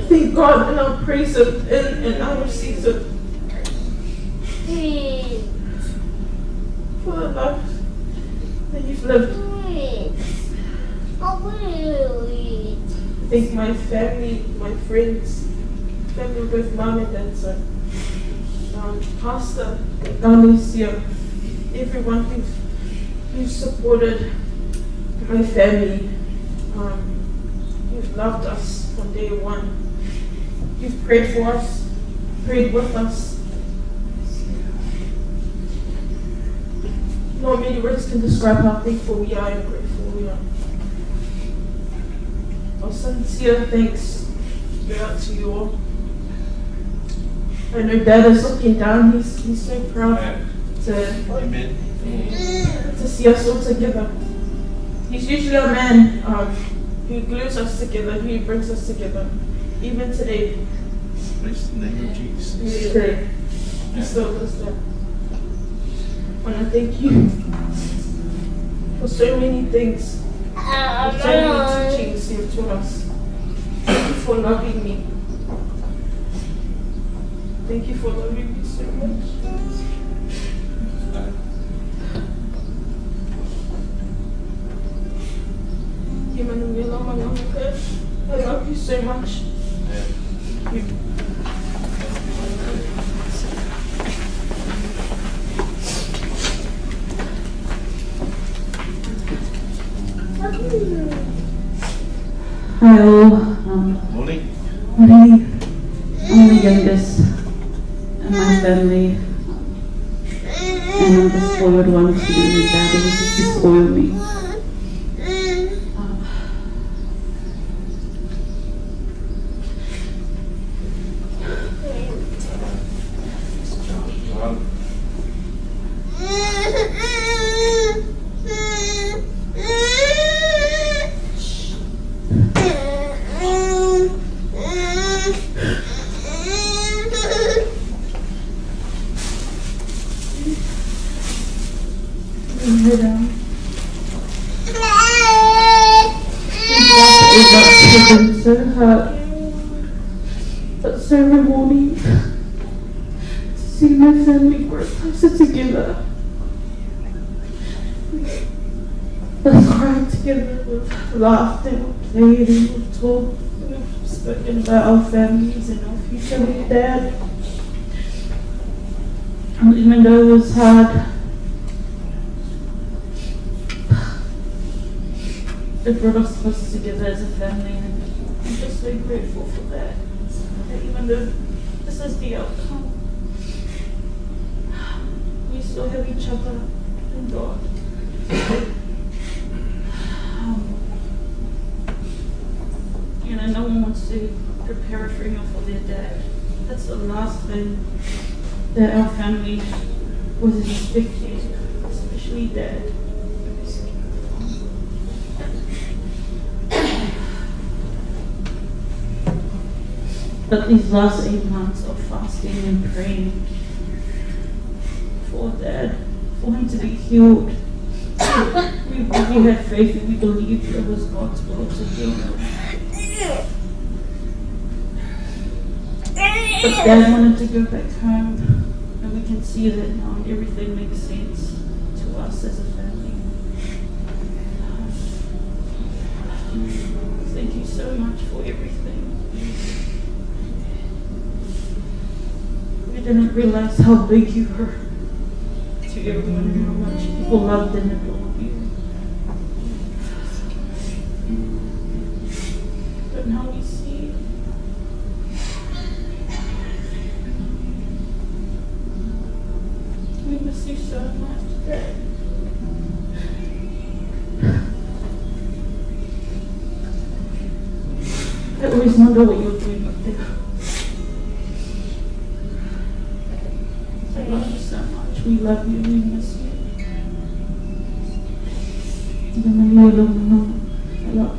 thank God and I praise Him in and out of season for the life that you've lived. I thank my family, my friends, family with mom and dad, so, Pastor, Galicia, everyone who's supported my family, you've loved us from day one. You've prayed for us, prayed with us. Not many words can describe how thankful we are and grateful we are. Our sincere thanks go out to you all. I know Dad is looking down. He's so proud to see us all together. He's usually a man who glues us together, who brings us together. Even today. Praise the name of Jesus. Today, he still does that. I want to thank you for so many things, for so many teachings you've taught us. Thank you for loving me. Thank you for loving me so much. I love you so much. Hi all. Morning. Morning. I'm the youngest in my family, and I'm the spoiled one too. And Dad always used to spoil me. It's been so hard, but so rewarding to see my family grow closer together. We've cried together, we've laughed and we've played and we've talked and we've spoken about our families and our future with Dad. And even though it was hard, it brought us closer together as a family, and I'm just so grateful for that. That even though this is the outcome, we still have each other and God. You know, no one wants to prepare a funeral for their dad. That's the last thing that our family was expecting, especially Dad. But these last 8 months of fasting and praying for Dad, for him to be healed, we really had faith and we believed it was God's will to heal him. But Dad wanted to go back home, and we can see that now, and everything makes sense to us as a family. Thank you so much for everything. We didn't realize how big you were to everyone and how much people loved and adored you. But now we see. We miss you so much, Dad. I always wonder what you're doing up there. I love you so much. We love you. We miss you. I love you.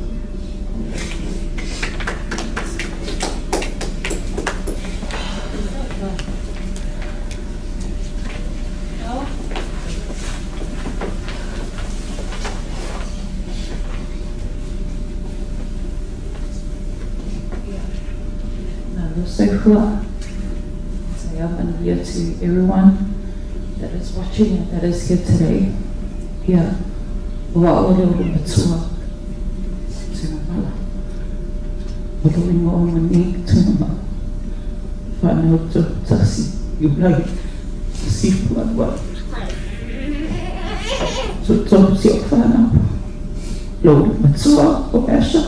Malo soifua. Say manuia to everyone that is watching and that is here today. Ia, o a'u le o le matua, Tuigamala. O lou igoa o Monique Tuigamala. Whanau tasi, Iulai, sifu alu. So, si o whanau. Lou matua o Asha.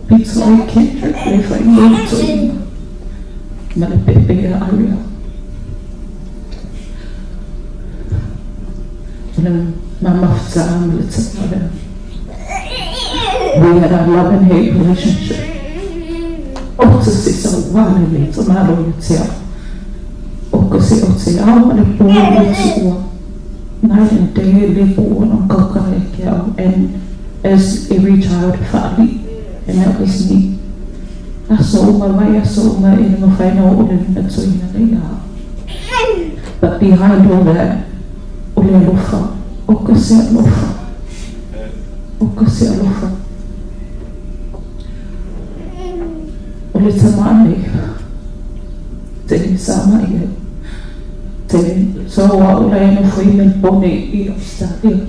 Pito Kendrick, le whai toi. Ma le pepe a Ariel. O le mamafuta ma le tama. We had a love and hate relationship. O te se sa wane le tamalo i te ao. O ka se o te ao ma le pō le tua. Night and day le pō o kaukare ke ao. And as every child whaali, and that was me. Aso uma mai, aso uma e le mawhaina o le luna tuina nei a. But behind all that, o le alofa, o ka se alofa, o ka se alofa. O le tamane, te ni sa mai e, te so a o le eno fui Melbourne i Australia.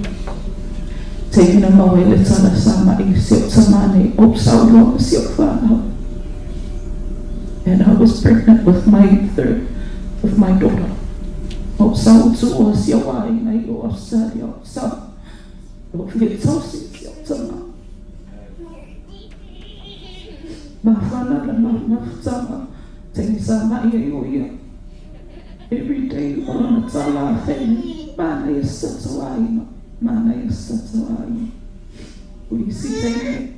Te ina maue le tala sa mai si o tamane, o saulo si o whanau. And I was pregnant with my third, with my daughter. O sau tua si o wai nei o Australia o sau. O whia tausi si o tama. Ma whana la ma mafutama. Te ni sa mai e o ia. Every day o lana tala a whene. Mana ia sato aina. Mana ia sato aina. O isi teine.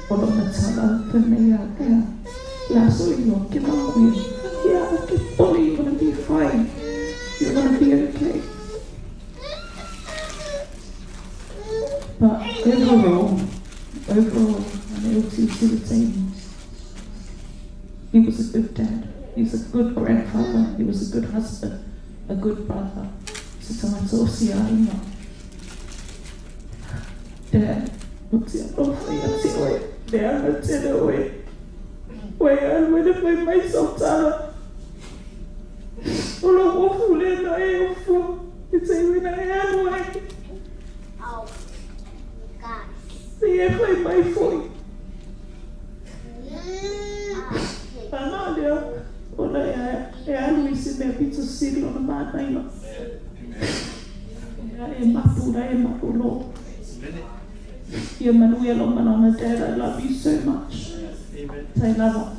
O lana tala a whene ia kea. La so ino ke maui. Yeah, okay, Polly, you're gonna be fine. You're gonna be okay. But overall, he was a good dad. He was a good grandfather. He was a good husband, a good brother. Dad, Dad, I love you so much. Amen. Say love.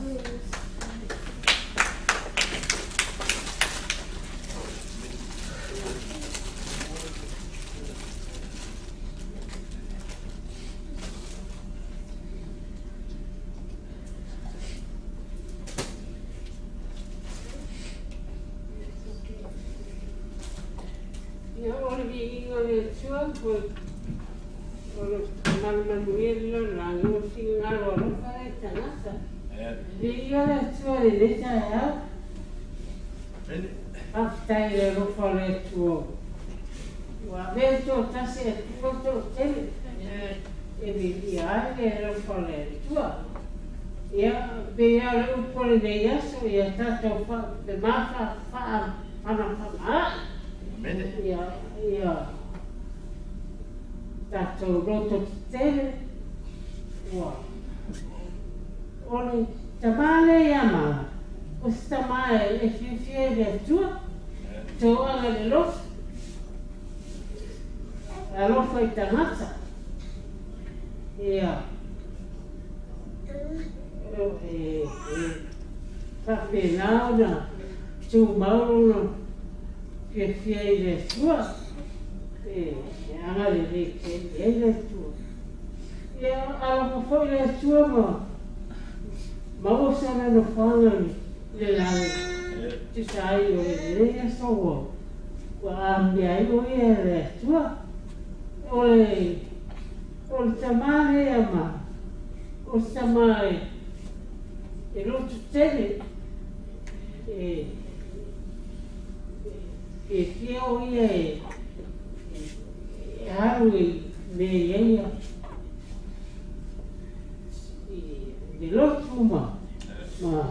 Ma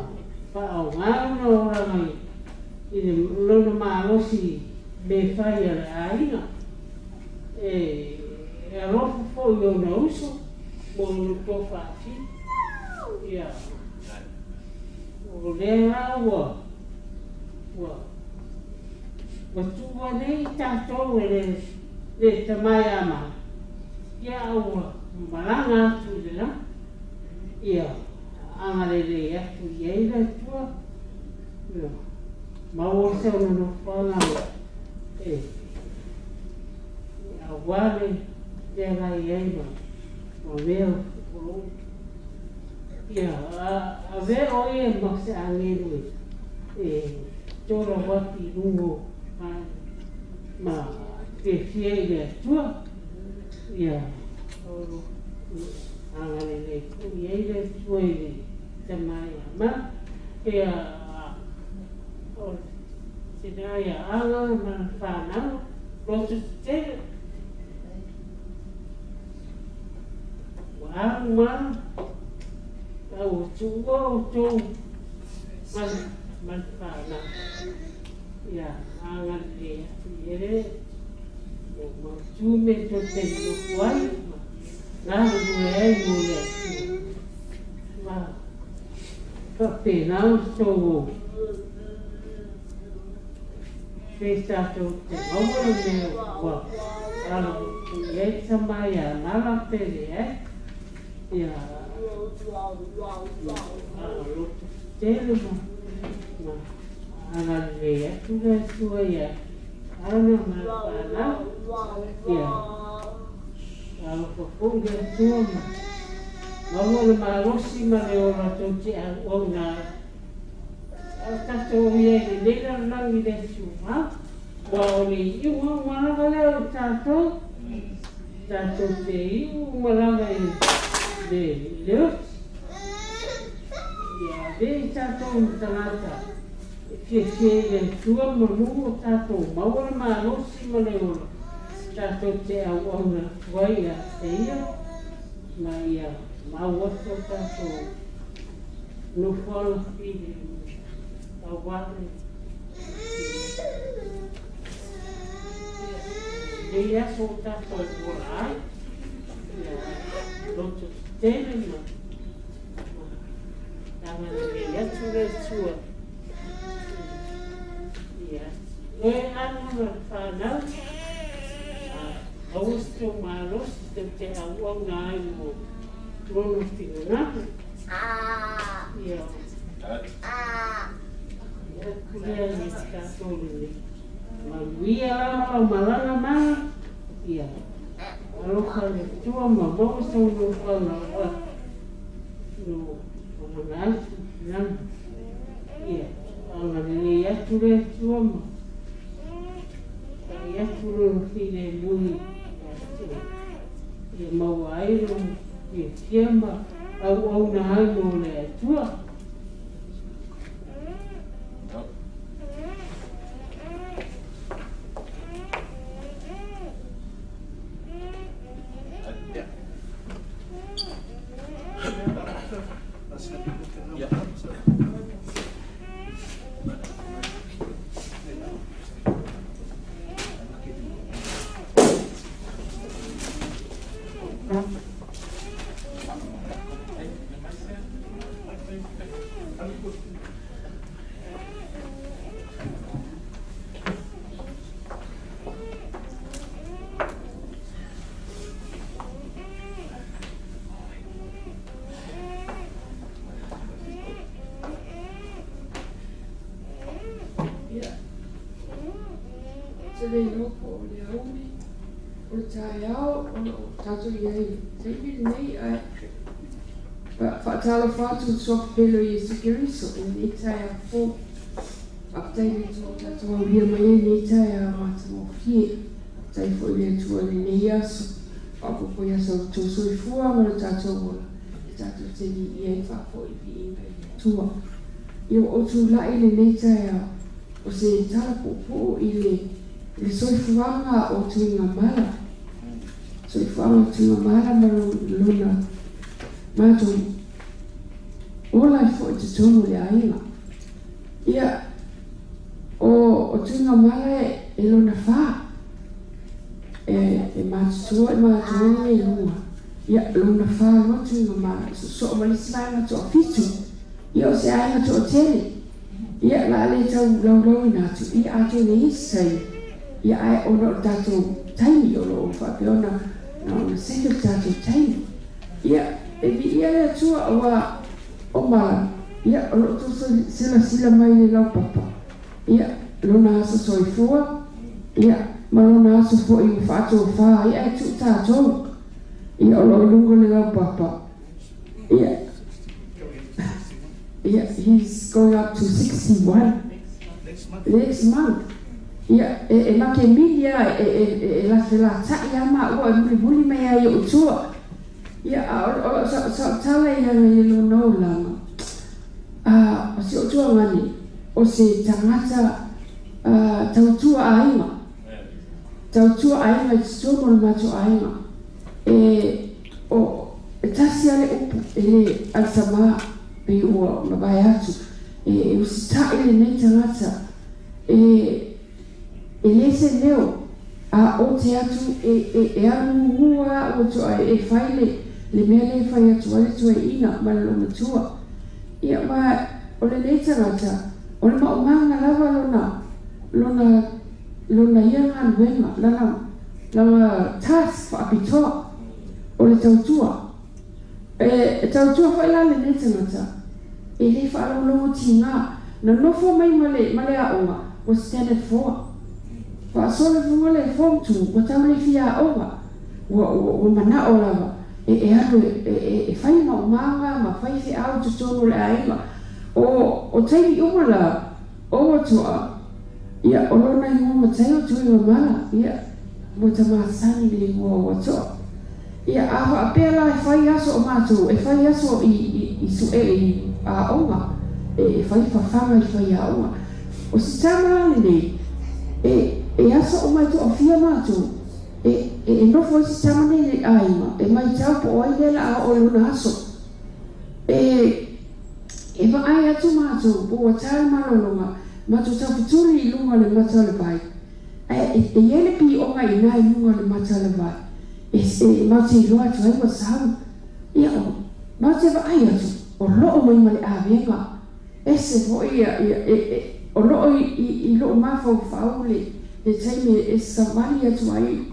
faaoga lona olaga i le lona malosi me fai a le aiga. E alofa foi i ona uso mo le tofaafina. Ia, o lea la ua tuua nei tatou e le tama ia ma. Ia ua malaga atu i le lagi. Ia, agalelei atu i ai le Atua. Ia, maua se ona nofoaga e aua le feagai ai ma mea o lou. Ia, avea o ia ma se agelu e tola wati i lugo ma fiafia i le Atua. Ia, agalelei foi i ai le Atua i le tama ia ma. Ia, o tina ia aga ma le whanau, loto tetele. Ua alu ma, au tuua o tou ma le whanau. Ia, agalelei atu i ele, o mautu me tō te nofo ai, ma galulue ai mo le Atua. Ma faapena o tou pe tātou te maua le mea ua alo i ai tama ia mala pele ai. Ia, loto tele ma agalelei atu le Atua ia ana ma le whanau. Ia, alofa foi le Atua ma maua le malosi ma le ola tou te auauna ai. A tatou ia i lenei lalolagi le atumau, ua o le iuga uma lava lea o tatou, tatou te iu uma lava i le oti. Ia avea i tatou ma tagata e fiafia i le Atua manu o tatou maua le malosi ma le ola, tatou te auauna atu ai ia te ia, ma ia maua se o tatou nofoaga filemu. Aua le nei aso o tatou ola ai. Ia, loto tetele ma agalelei atu le Atua. Ia, oe ana ma le whanau, maua se tō malosi tau te auauna ai mo lona finagalo. Ia, ia kulea i tātou lenei. Manuia lava lau malaga mala, ia, alofa le Atua ma maua sau nofoaga ua no mana atu lana. Ia, agalelei atu le Atua ma fai atu lona filemu i le Atua. Ia maua ai lona fiafia ma auauna ai mo le Atua. Se le iloa po o le aoauli o le taeao o lo o tatou i ai i le taimi lenei, ae faatalofa atu i le suafa pele o Iesu Keriso i lenei taeao fou. Faafetai i le Atua ua tatou aulia mai ai lenei taeao matagofie. Faafetai foi i le Atua i lenei aso. Faaopoopo i aso o le tou soifua ma le tatou ola e tatou te liia ai faafoi viiga i le Atua. Ia ua ou tulai i lenei taeao o se tala puupuu i le le soifuaga o Tuigamala. Soifuaga o Tuigamala ma lona matou Ola ai fo'i totonu o le aiga. Ia, o o Tuigamala e lona fa, e e matutua i matou e lua. Ia, lona fa loa Tuigamala, soosoo ma le isi vaega toafitu. Ia, o se aiga toatele. Ia, o le a le tau laulauina atu, ia atonu e i ai se taimi, ia ae ona o le tatou taimi o lo o faapea ona ona seke le tatou taimi. Ia, e viia le Atua auā o Mala, ia, o lo o outou silasila mai i le laupapa, ia, lona aso soifua, ia, ma lona aso foi ua faatofā ai ae tuu tatou, ia, o lo o i luga o le laupapa, ia, ia, he's going up to 61 next month. Ia, e, e make mili lava, e, e, e, e felata'i lava maua e mulimuli mai ai i o'u tua. Ia, a o, o, sa, sa tala ia i le lona olaga. A, o si o'u tuagani, o se tagata tautua aiga. Tautua aiga i totonu o le matou aiga. E, o, e tasi lava le upu, e le alitamā, pei ua mavae atu. E, e usita'i lenei tagata. E, e le se leo, a o te atu e, e, e alu ua to'a e fai le, le mea lea e fai atu ai le toeaina ma le lomatua. Ia ma o lenei tagata, o le maumaga lava lona, lona, lona ia galuega, lana, lana task faapitoa, o le tautua. E, e tautua fo'i la lenei tagata, e lē faalogologo tigā. Na nofo mai ma le, ma le aoga, ua standard 4. Faasolo i luga le form 2, ua tau le fia aoga. Ua, ua, ua mana'o lava, e, e alu e, e, e fai maumaga ma fai feau i totonu o le aiga. O, o taimi uma la, o ua to'a, ia, o lona igoa matai o Tuigamala, ia, ua tamasani i le igoa o ua to'a. Ia, a faapea la e fai aso o matou, e fai aso i, i, i su'e i aoga, e, e fai fafaga i fai aoga. O se tama la lenei, e, e aso uma e toafia matou, e, e, e nofo ai se tama nei i le aiga, e maitau po o ai lea o le a oo i lona aso. E, e vaai atu matou, po ua ta le malologa, matou taufetuli i luga o le mata o le vai. Ae e, e i ai le pioga iina i luga o le mata o le vai, e, e matou te iloa atu ai ua sau. Ia, o, matou te vaai atu, o loo mai ma le avega. Ese fo'i ia, ia, e, e, o loo i, i, i lo'u mafaufau le, le taimi e savali atu ai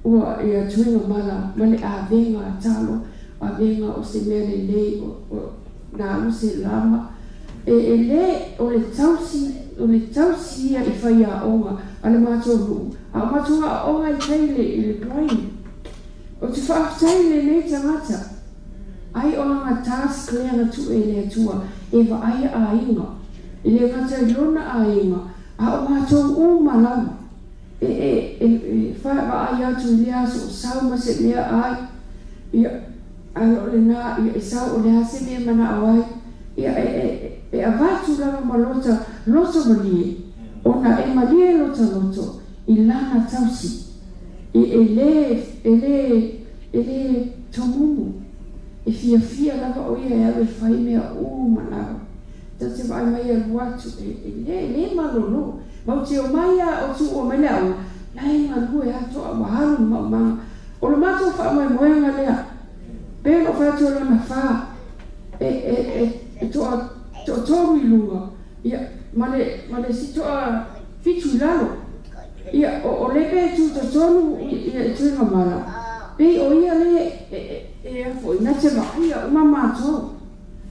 ua ia Tuigamala ma le avega talo, avega o se mea lelei o, o na alu se lama. E, e lē o le tausi, o le tausi ia i faiaoga a le matou nuu, a o matou aooga i tai i le, i le blind. Ou te faafetai i lenei tagata, ai o lana task lea na tuu e le Atua e vaaia aiga, e le gata i lona aiga, a o matou uma lava. E, e, e, e vaai atu i lea aso o sau ma se mea ai, ia, a o lenā, ia, e sau o le a se mea e mana'o ai, ia, e, e, e avatu lava ma lota loto malie, ona e malie lota loto i lana tausi. E, e lē, e lē, e lē tomumu. E fiafia lava o ia e alu e fai mea uma lava. Ta te vaai mai e alu atu, e, e lē, e lē malolo. Matou te omai a o tuua mai le aoga, la e galue lava to'a ua alu le maumaga. O le matou faamoemoega lea, pei ona ou fai atu o lona fa, e, e, e, e to'a, toatolu i luga, ia, ma le, ma le isi to'a fitu i lalo. Ia, o, o lea pei e tu totonu ia i Tuigamala, pei o ia lea e, e, e a foi, na te vaaia uma matou.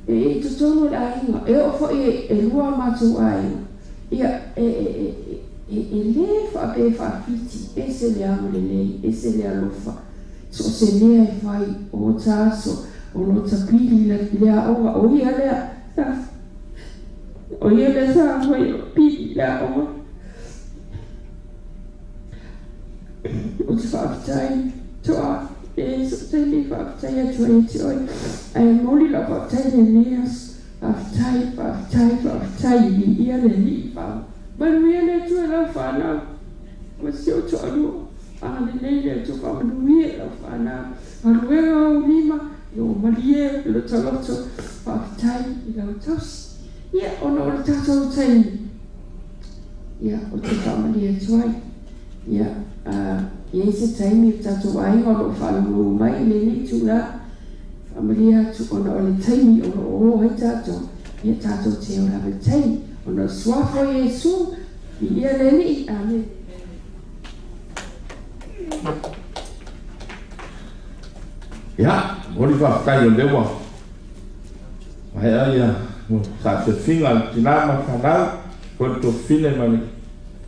E i totonu o le aiga, e oo foi e, e lua a matou aiga. Ia, e, e, e, e, e lē faapea e faafiti, ese le agalelei, ese le alofa. So o se mea e fai, o ota aso, o lota pili i le aoga, o ia lea, sa, o ia lea sa fai o pili i le aoga. Ou te faafetai, to'a, e so o taimi e faafetai atu ai ia te oe, ae momoli lau faafetai i lenei aso. Faafetai, faafetai, faafetai, viia le Alii. Faamanuia le Atua i lau fanau ma si ou toalua. Agalelei le Atua, faamanuia i lau fanau. Galuega ou lima, Ia ua malie le lotoloto, faafetai i lau tausi. Ia, ona o le tatou taimi, ia, ou te faamalie atu ai. Ia, a i ai se taimi o tatou aiga o lo o faalogologo mai i lenei itula, faamalie atu ona o le taimi o lo o o ai tatou, ia tatou te o lava i le taimi, ona o le Suafa o Iesu, viia le Alii. Amene. Ia, momoli faafetai o lea ua maea ia saafiafiga a le tina ma le fanau, foi le tuafafine ma le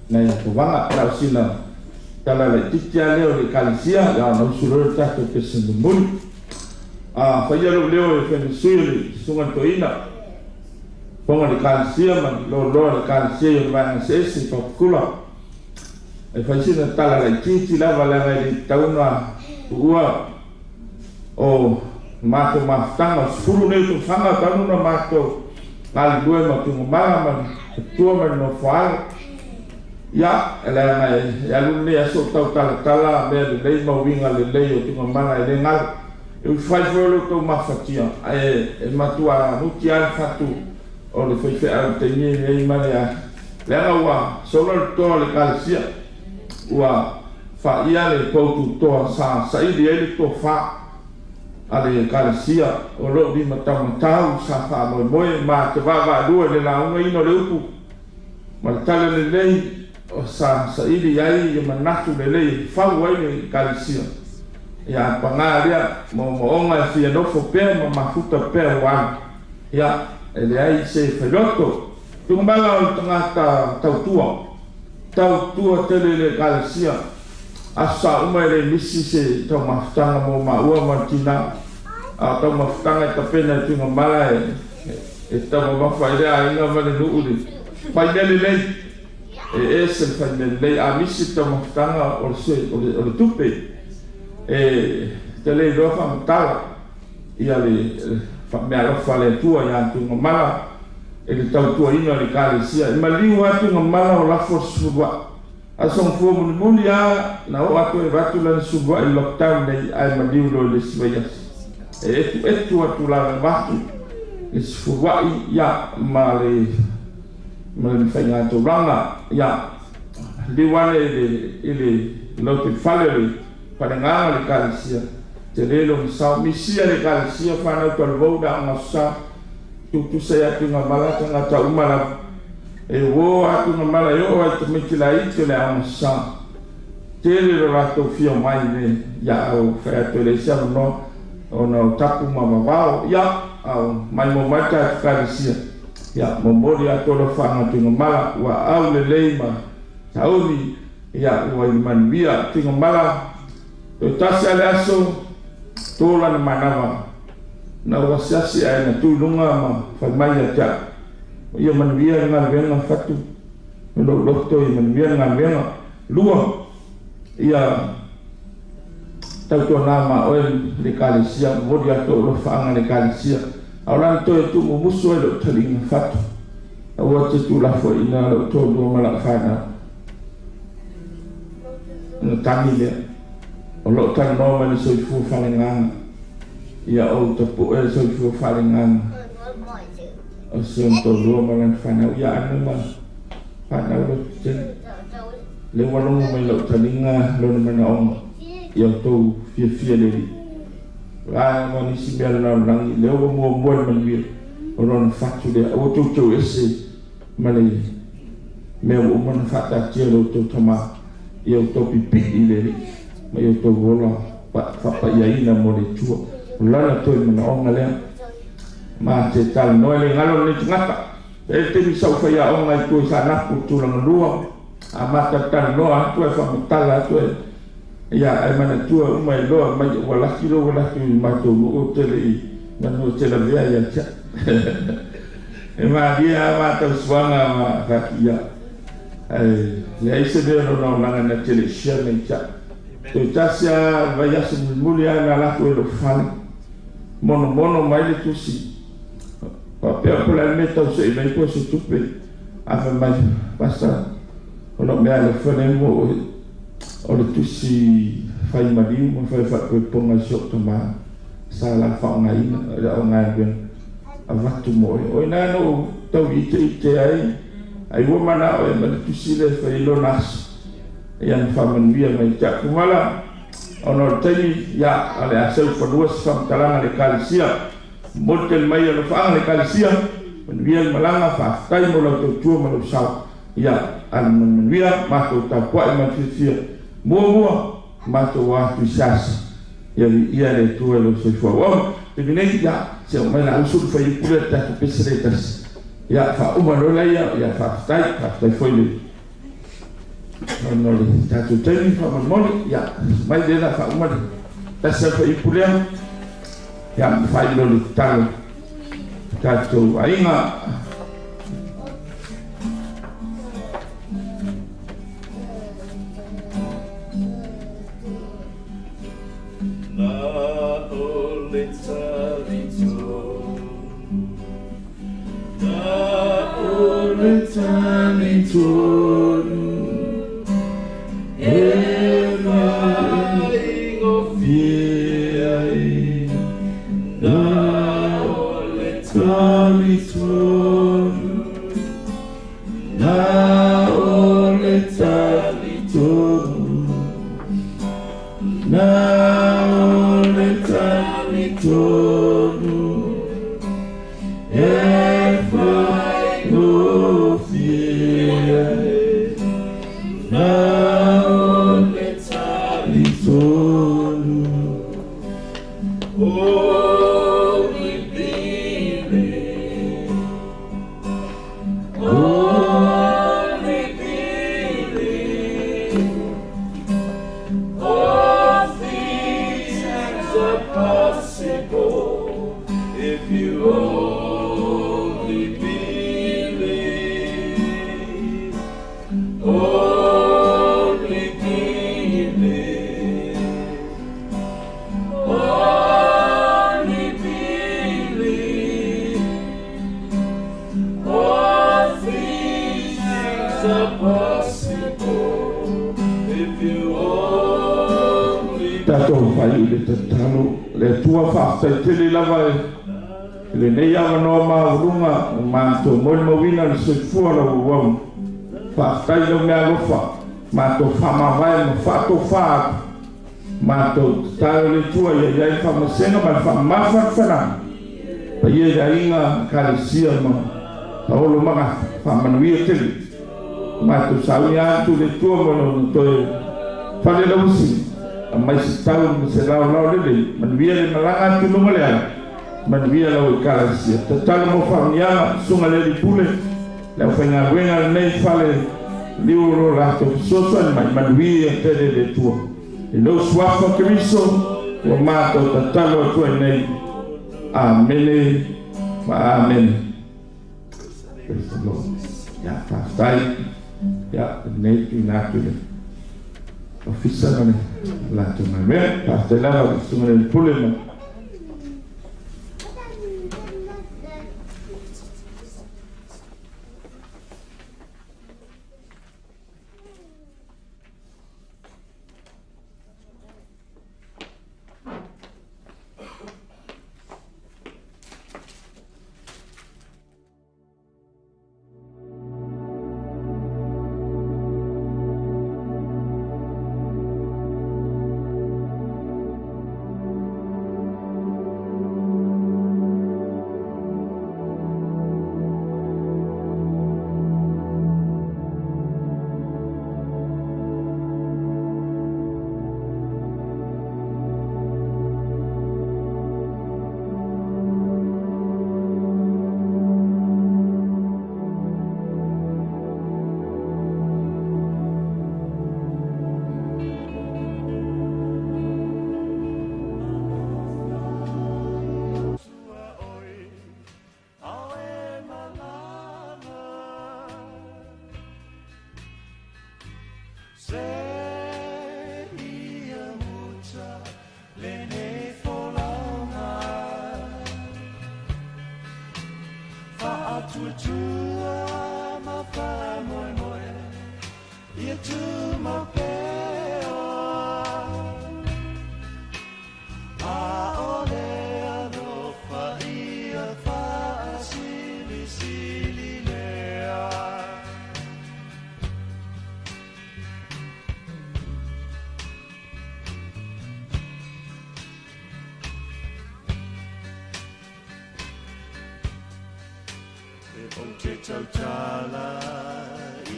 nai atovaga. Na o sina tala laitiiti lava lea o le Ekalesia, ia ona usu loa le tatou pese mulimuli. A faia lou leo e fai ma sui o le Susuga i le Toeaina, Fofoga o le Ekalesia ma le loaloa o le Ekalesia i ona vaega eseese i Papakula, E fai sina tala laitiiti lava leaga e le tatau ona tuua o matou mafutaga o 10 nei tausaga talu ona matou galulue ma Tuigamala ma le Atua ma le Nofoaalo. Ia, leaga e alu lenei aso o tautalatala mea lelei ma uiga lelei o Tuigamala e le galo. E ui fai foi o lo outou mafatia, ae e matua nuti lava le fatu o le faifeau i le taimi lenei ma le leaga ua sola le toa o le Ekalesia, ua faia le poututoa sa saili ai le tofa a le Ekalesia o lou limataumatau sa faamoemoe ma te vaavaalua i le laugaina o le upu ma le tala lelei o sa saili ai ia manatu lelei e fau ai le Ekalesia. Ia paga lea moomooga e fia nofo pea ma mafuta pea ua alu. Ia, e leai se failoto. Tugamala o le tagata tautua, tautua tele i le Ekalesia. Aso sa uma e le misi se taumafataga mo maua ma le tina, a o taumafataga e tapena e Tuigamala e, e taumamafa ai le aiga ma le nuu i le fai mea lelei. E ese le fai mea lelei, a misi le taumafataga o le, o le, o le tupe, e tele iloa faamatala ia le faameaalofa a le Atua ia Tuigamala i le tautuaina o le Ekalesia. E maliu lava Tuigamala o lafo le sefuluai. A sogafua mulimuli lava na oo atu ai avatu lana sefuluai i le lockdown nei ae maliu loa i le isi vaiaso. E etuetu atu lava avatu le sefuluai ia ma le ma le faigatolaga ia liu ane i le i le lotoifale o le Falegaga o le Ekalesia. Tele lona sao. Misia le Ekalesia fanau talavou le aoga aso sa. Tutusa ia Tuigamala tagata uma lava. E uo a Tuigamala e oo ai tamaiti laiti o le aoga aso sa. Tele lo latou fia mai le ia au fai atu e leai se avanoa ona o tapu ma vavao ia au mai mo mai ta Ekalesia. Ia momoli atu alofaga Tuigamala ua au lelei ma sauni ia ua i manuia Tuigamala. Toe tasi a le aso, tō lana manawa, na ou asiasi ae na tu i luga ma fai mai ia te au, Ia manuia le galuega fatu, o lou loto ia manuia le galuega. Lua, ia tautuana ma oe le Ekalesia, momoli atu ou alofaaga i le Ekalesia, a o lana toe tuumumusu ai lou taliga fatu, aua te tuulafoaiina lou toalua ma lau fanau. Ona tagi lea, O lo o talanoa mai le soifua faaleagaga, ia ou tapu'e le soifua faaleagaga o si ona toalua ma lana fanau, ia anu ma fanau lautetele. Lea ua logo mai lau taliga lona manaoga, ia outou fiafia le Alii. O le a ma nisi mea o le lalolagi, lea ua muamua le manuia o lona fatu lea, aua tou teu ese ma le mea ua uma ona faataatia e lo outou Tama ia outou pipii i le Alii ma ia outou ola faapaiaina mo le Atua. O lana toe manaoga lea. Ma te talanoa e le galo lenei tagata. E le taimi sa ou faiaoga i tua i Saanapu i Tulagalua, a ma talatalanoa atu ae faamatala atu e ia ae manatua uma e loa mai ua laki lou laki i matou nuu ou te le i manu e te lavea ia te au. E malie lava matou suaga ma fatu ia ae leai se mea o lona olaga na te le i share nei te au. Toe tasi lava le vaiaso mulimuli lava na alu atu ai lou fale monomono mai le tusi faapea po o le a le mea e tau se'i mai po o se tupe ae fai mai Pastor o lau mea alofa lea mo oe o le tusi fai maliu ma fai faapoipoga i si ou tama. Sa la faaaogaina le augaluega avatu mo oe. O i ina na ou tau iteite ai, ai ua manao e aumai le tusi lea e fai ai lona aso, ia na faamanuia mai ia te au. Pumala, ona o le taimi, ia, o le a seu i fanua se faamatalaga a le Ekalesia. Momoli tele mai alofaaga a le Ekalesia, manuia le malaga, faafetai mo lau tautua ma lou sao. Ia, alu ma le manuia, matou tapuai ma le fiafia. Muamua, matou o atu i Sasa, ia viia le Atua i lou soifua auauna. Taimi nei, ia, se oo mai la usu le fuaiupu lea i le tatou pese lea e tasi. Ia, faauma loa laia, ia faafetai, faafetai foi i le ona o le tatou taimi faamolemole. Ia, mai lea la faauma le tasi lava le fuaiupu lea, ia, ma faaiu loa le tatalo tatou aiga. Na o le talitonu, na o le talitonu, e faigofie ai. Na o le talitonu, na o le talitonu, na o le talitonu, e faigofie ai. Na o le talitonu. Only believe, only believe, all things are possible if you only believe. Only believe, only believe, all things are possible if you only Tatou faaiu i le tatalo. Le Atua faafetai tele lava i lenei avanoa maualuga ua matou molimauina le soifua o lau auauna. Faafetai i lau meaalofa, matou faamavae ma faatofa atu. Matou tatalo i le Atua ia i ai le faamasega ma le faamamafa le fanaga. Paia i le aiga Ekalesia ma Paolo Magafa, faamanuia tele. Matou sauni atu i le Atua mo lona toe falelauasi, aumai se tau ma se laolao lelei, manuia le malaga atu i luga o le ala, manuia lau Ekalesia. Tatalo mo faamanuiaga, Susuga le Alii Pule, le aufaigaluega lenei fale liu o lo latou fesoasoani mai, manuia tele le Atua. I lou Suafa Keriso ua matou tatalo atu ai nei. Amene ma amene. Praise the Lord. Ia, faafetai. Ia, lenei tuuina atu i le ofisa ma le latou galuega. Faafetai lava i le Susuga i le Pule ma Faatuatua ma faamoemoe ia tumau pea. ʻAʻole E ou te tautala i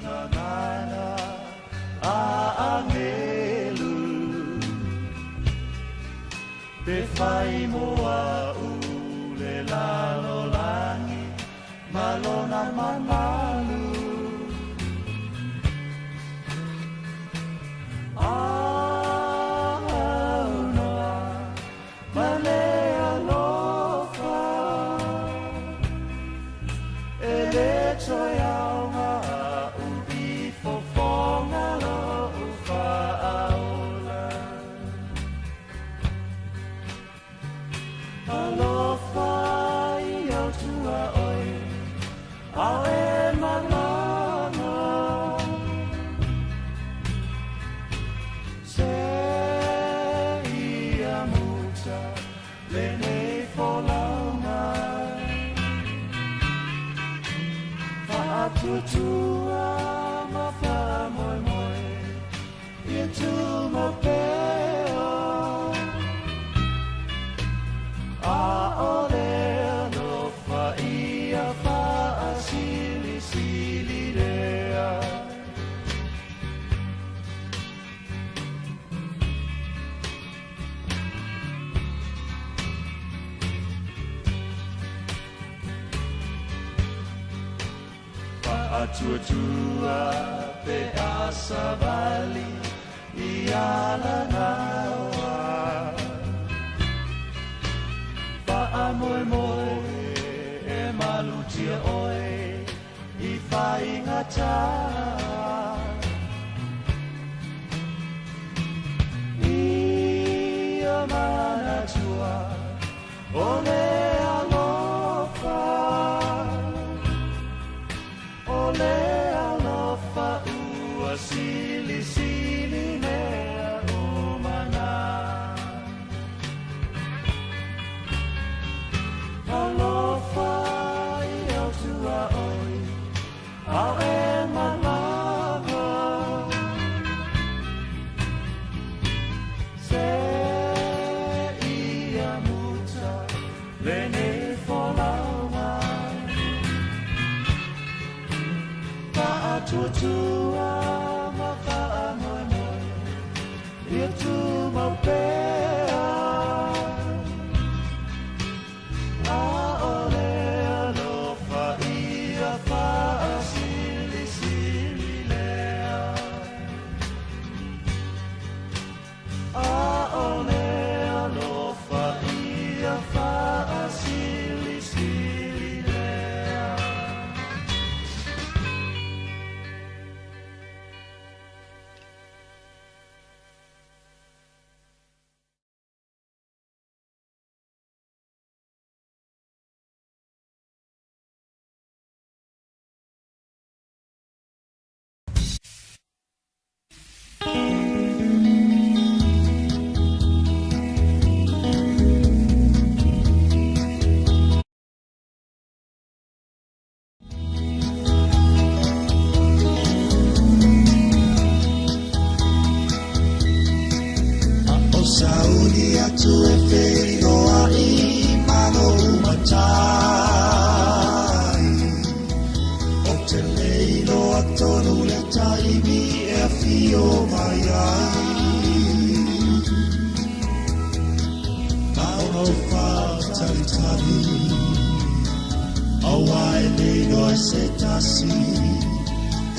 ngā ngana a angelu. Pe whai moa u le lalo langi, malona mamalu. Aunoa, ma le alofa, e le toe aoga u i fofoga lou faaola. Alofa i au tua oe, ao e malaga. Se ia muta lenei folauga. Faatuatua ma faamoemoe, ia tumau pea. A o le alofa ia faasilisili lea. Faatuatua pe asavali i alagaoa. Faamoemoe e malutia oe i faigata. Ia manatua o le alofa, o le alofa ua silisili mea umana. Alofa i au tua oe, au e malaga. Se ia muta lenei folauga. Faatuatua ma faamoemoe, ia tumau pea. A o le alofa ia faasilisili lea. A o le alofa ia faasilisili lea. O sauni atu e whiroa i mano umatai. O te leilo a tonu le taimi e awhio mai ai. Maono whātaritari, aua e leilo e se tasi.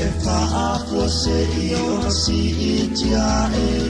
E whaafua se i ona si i tia e i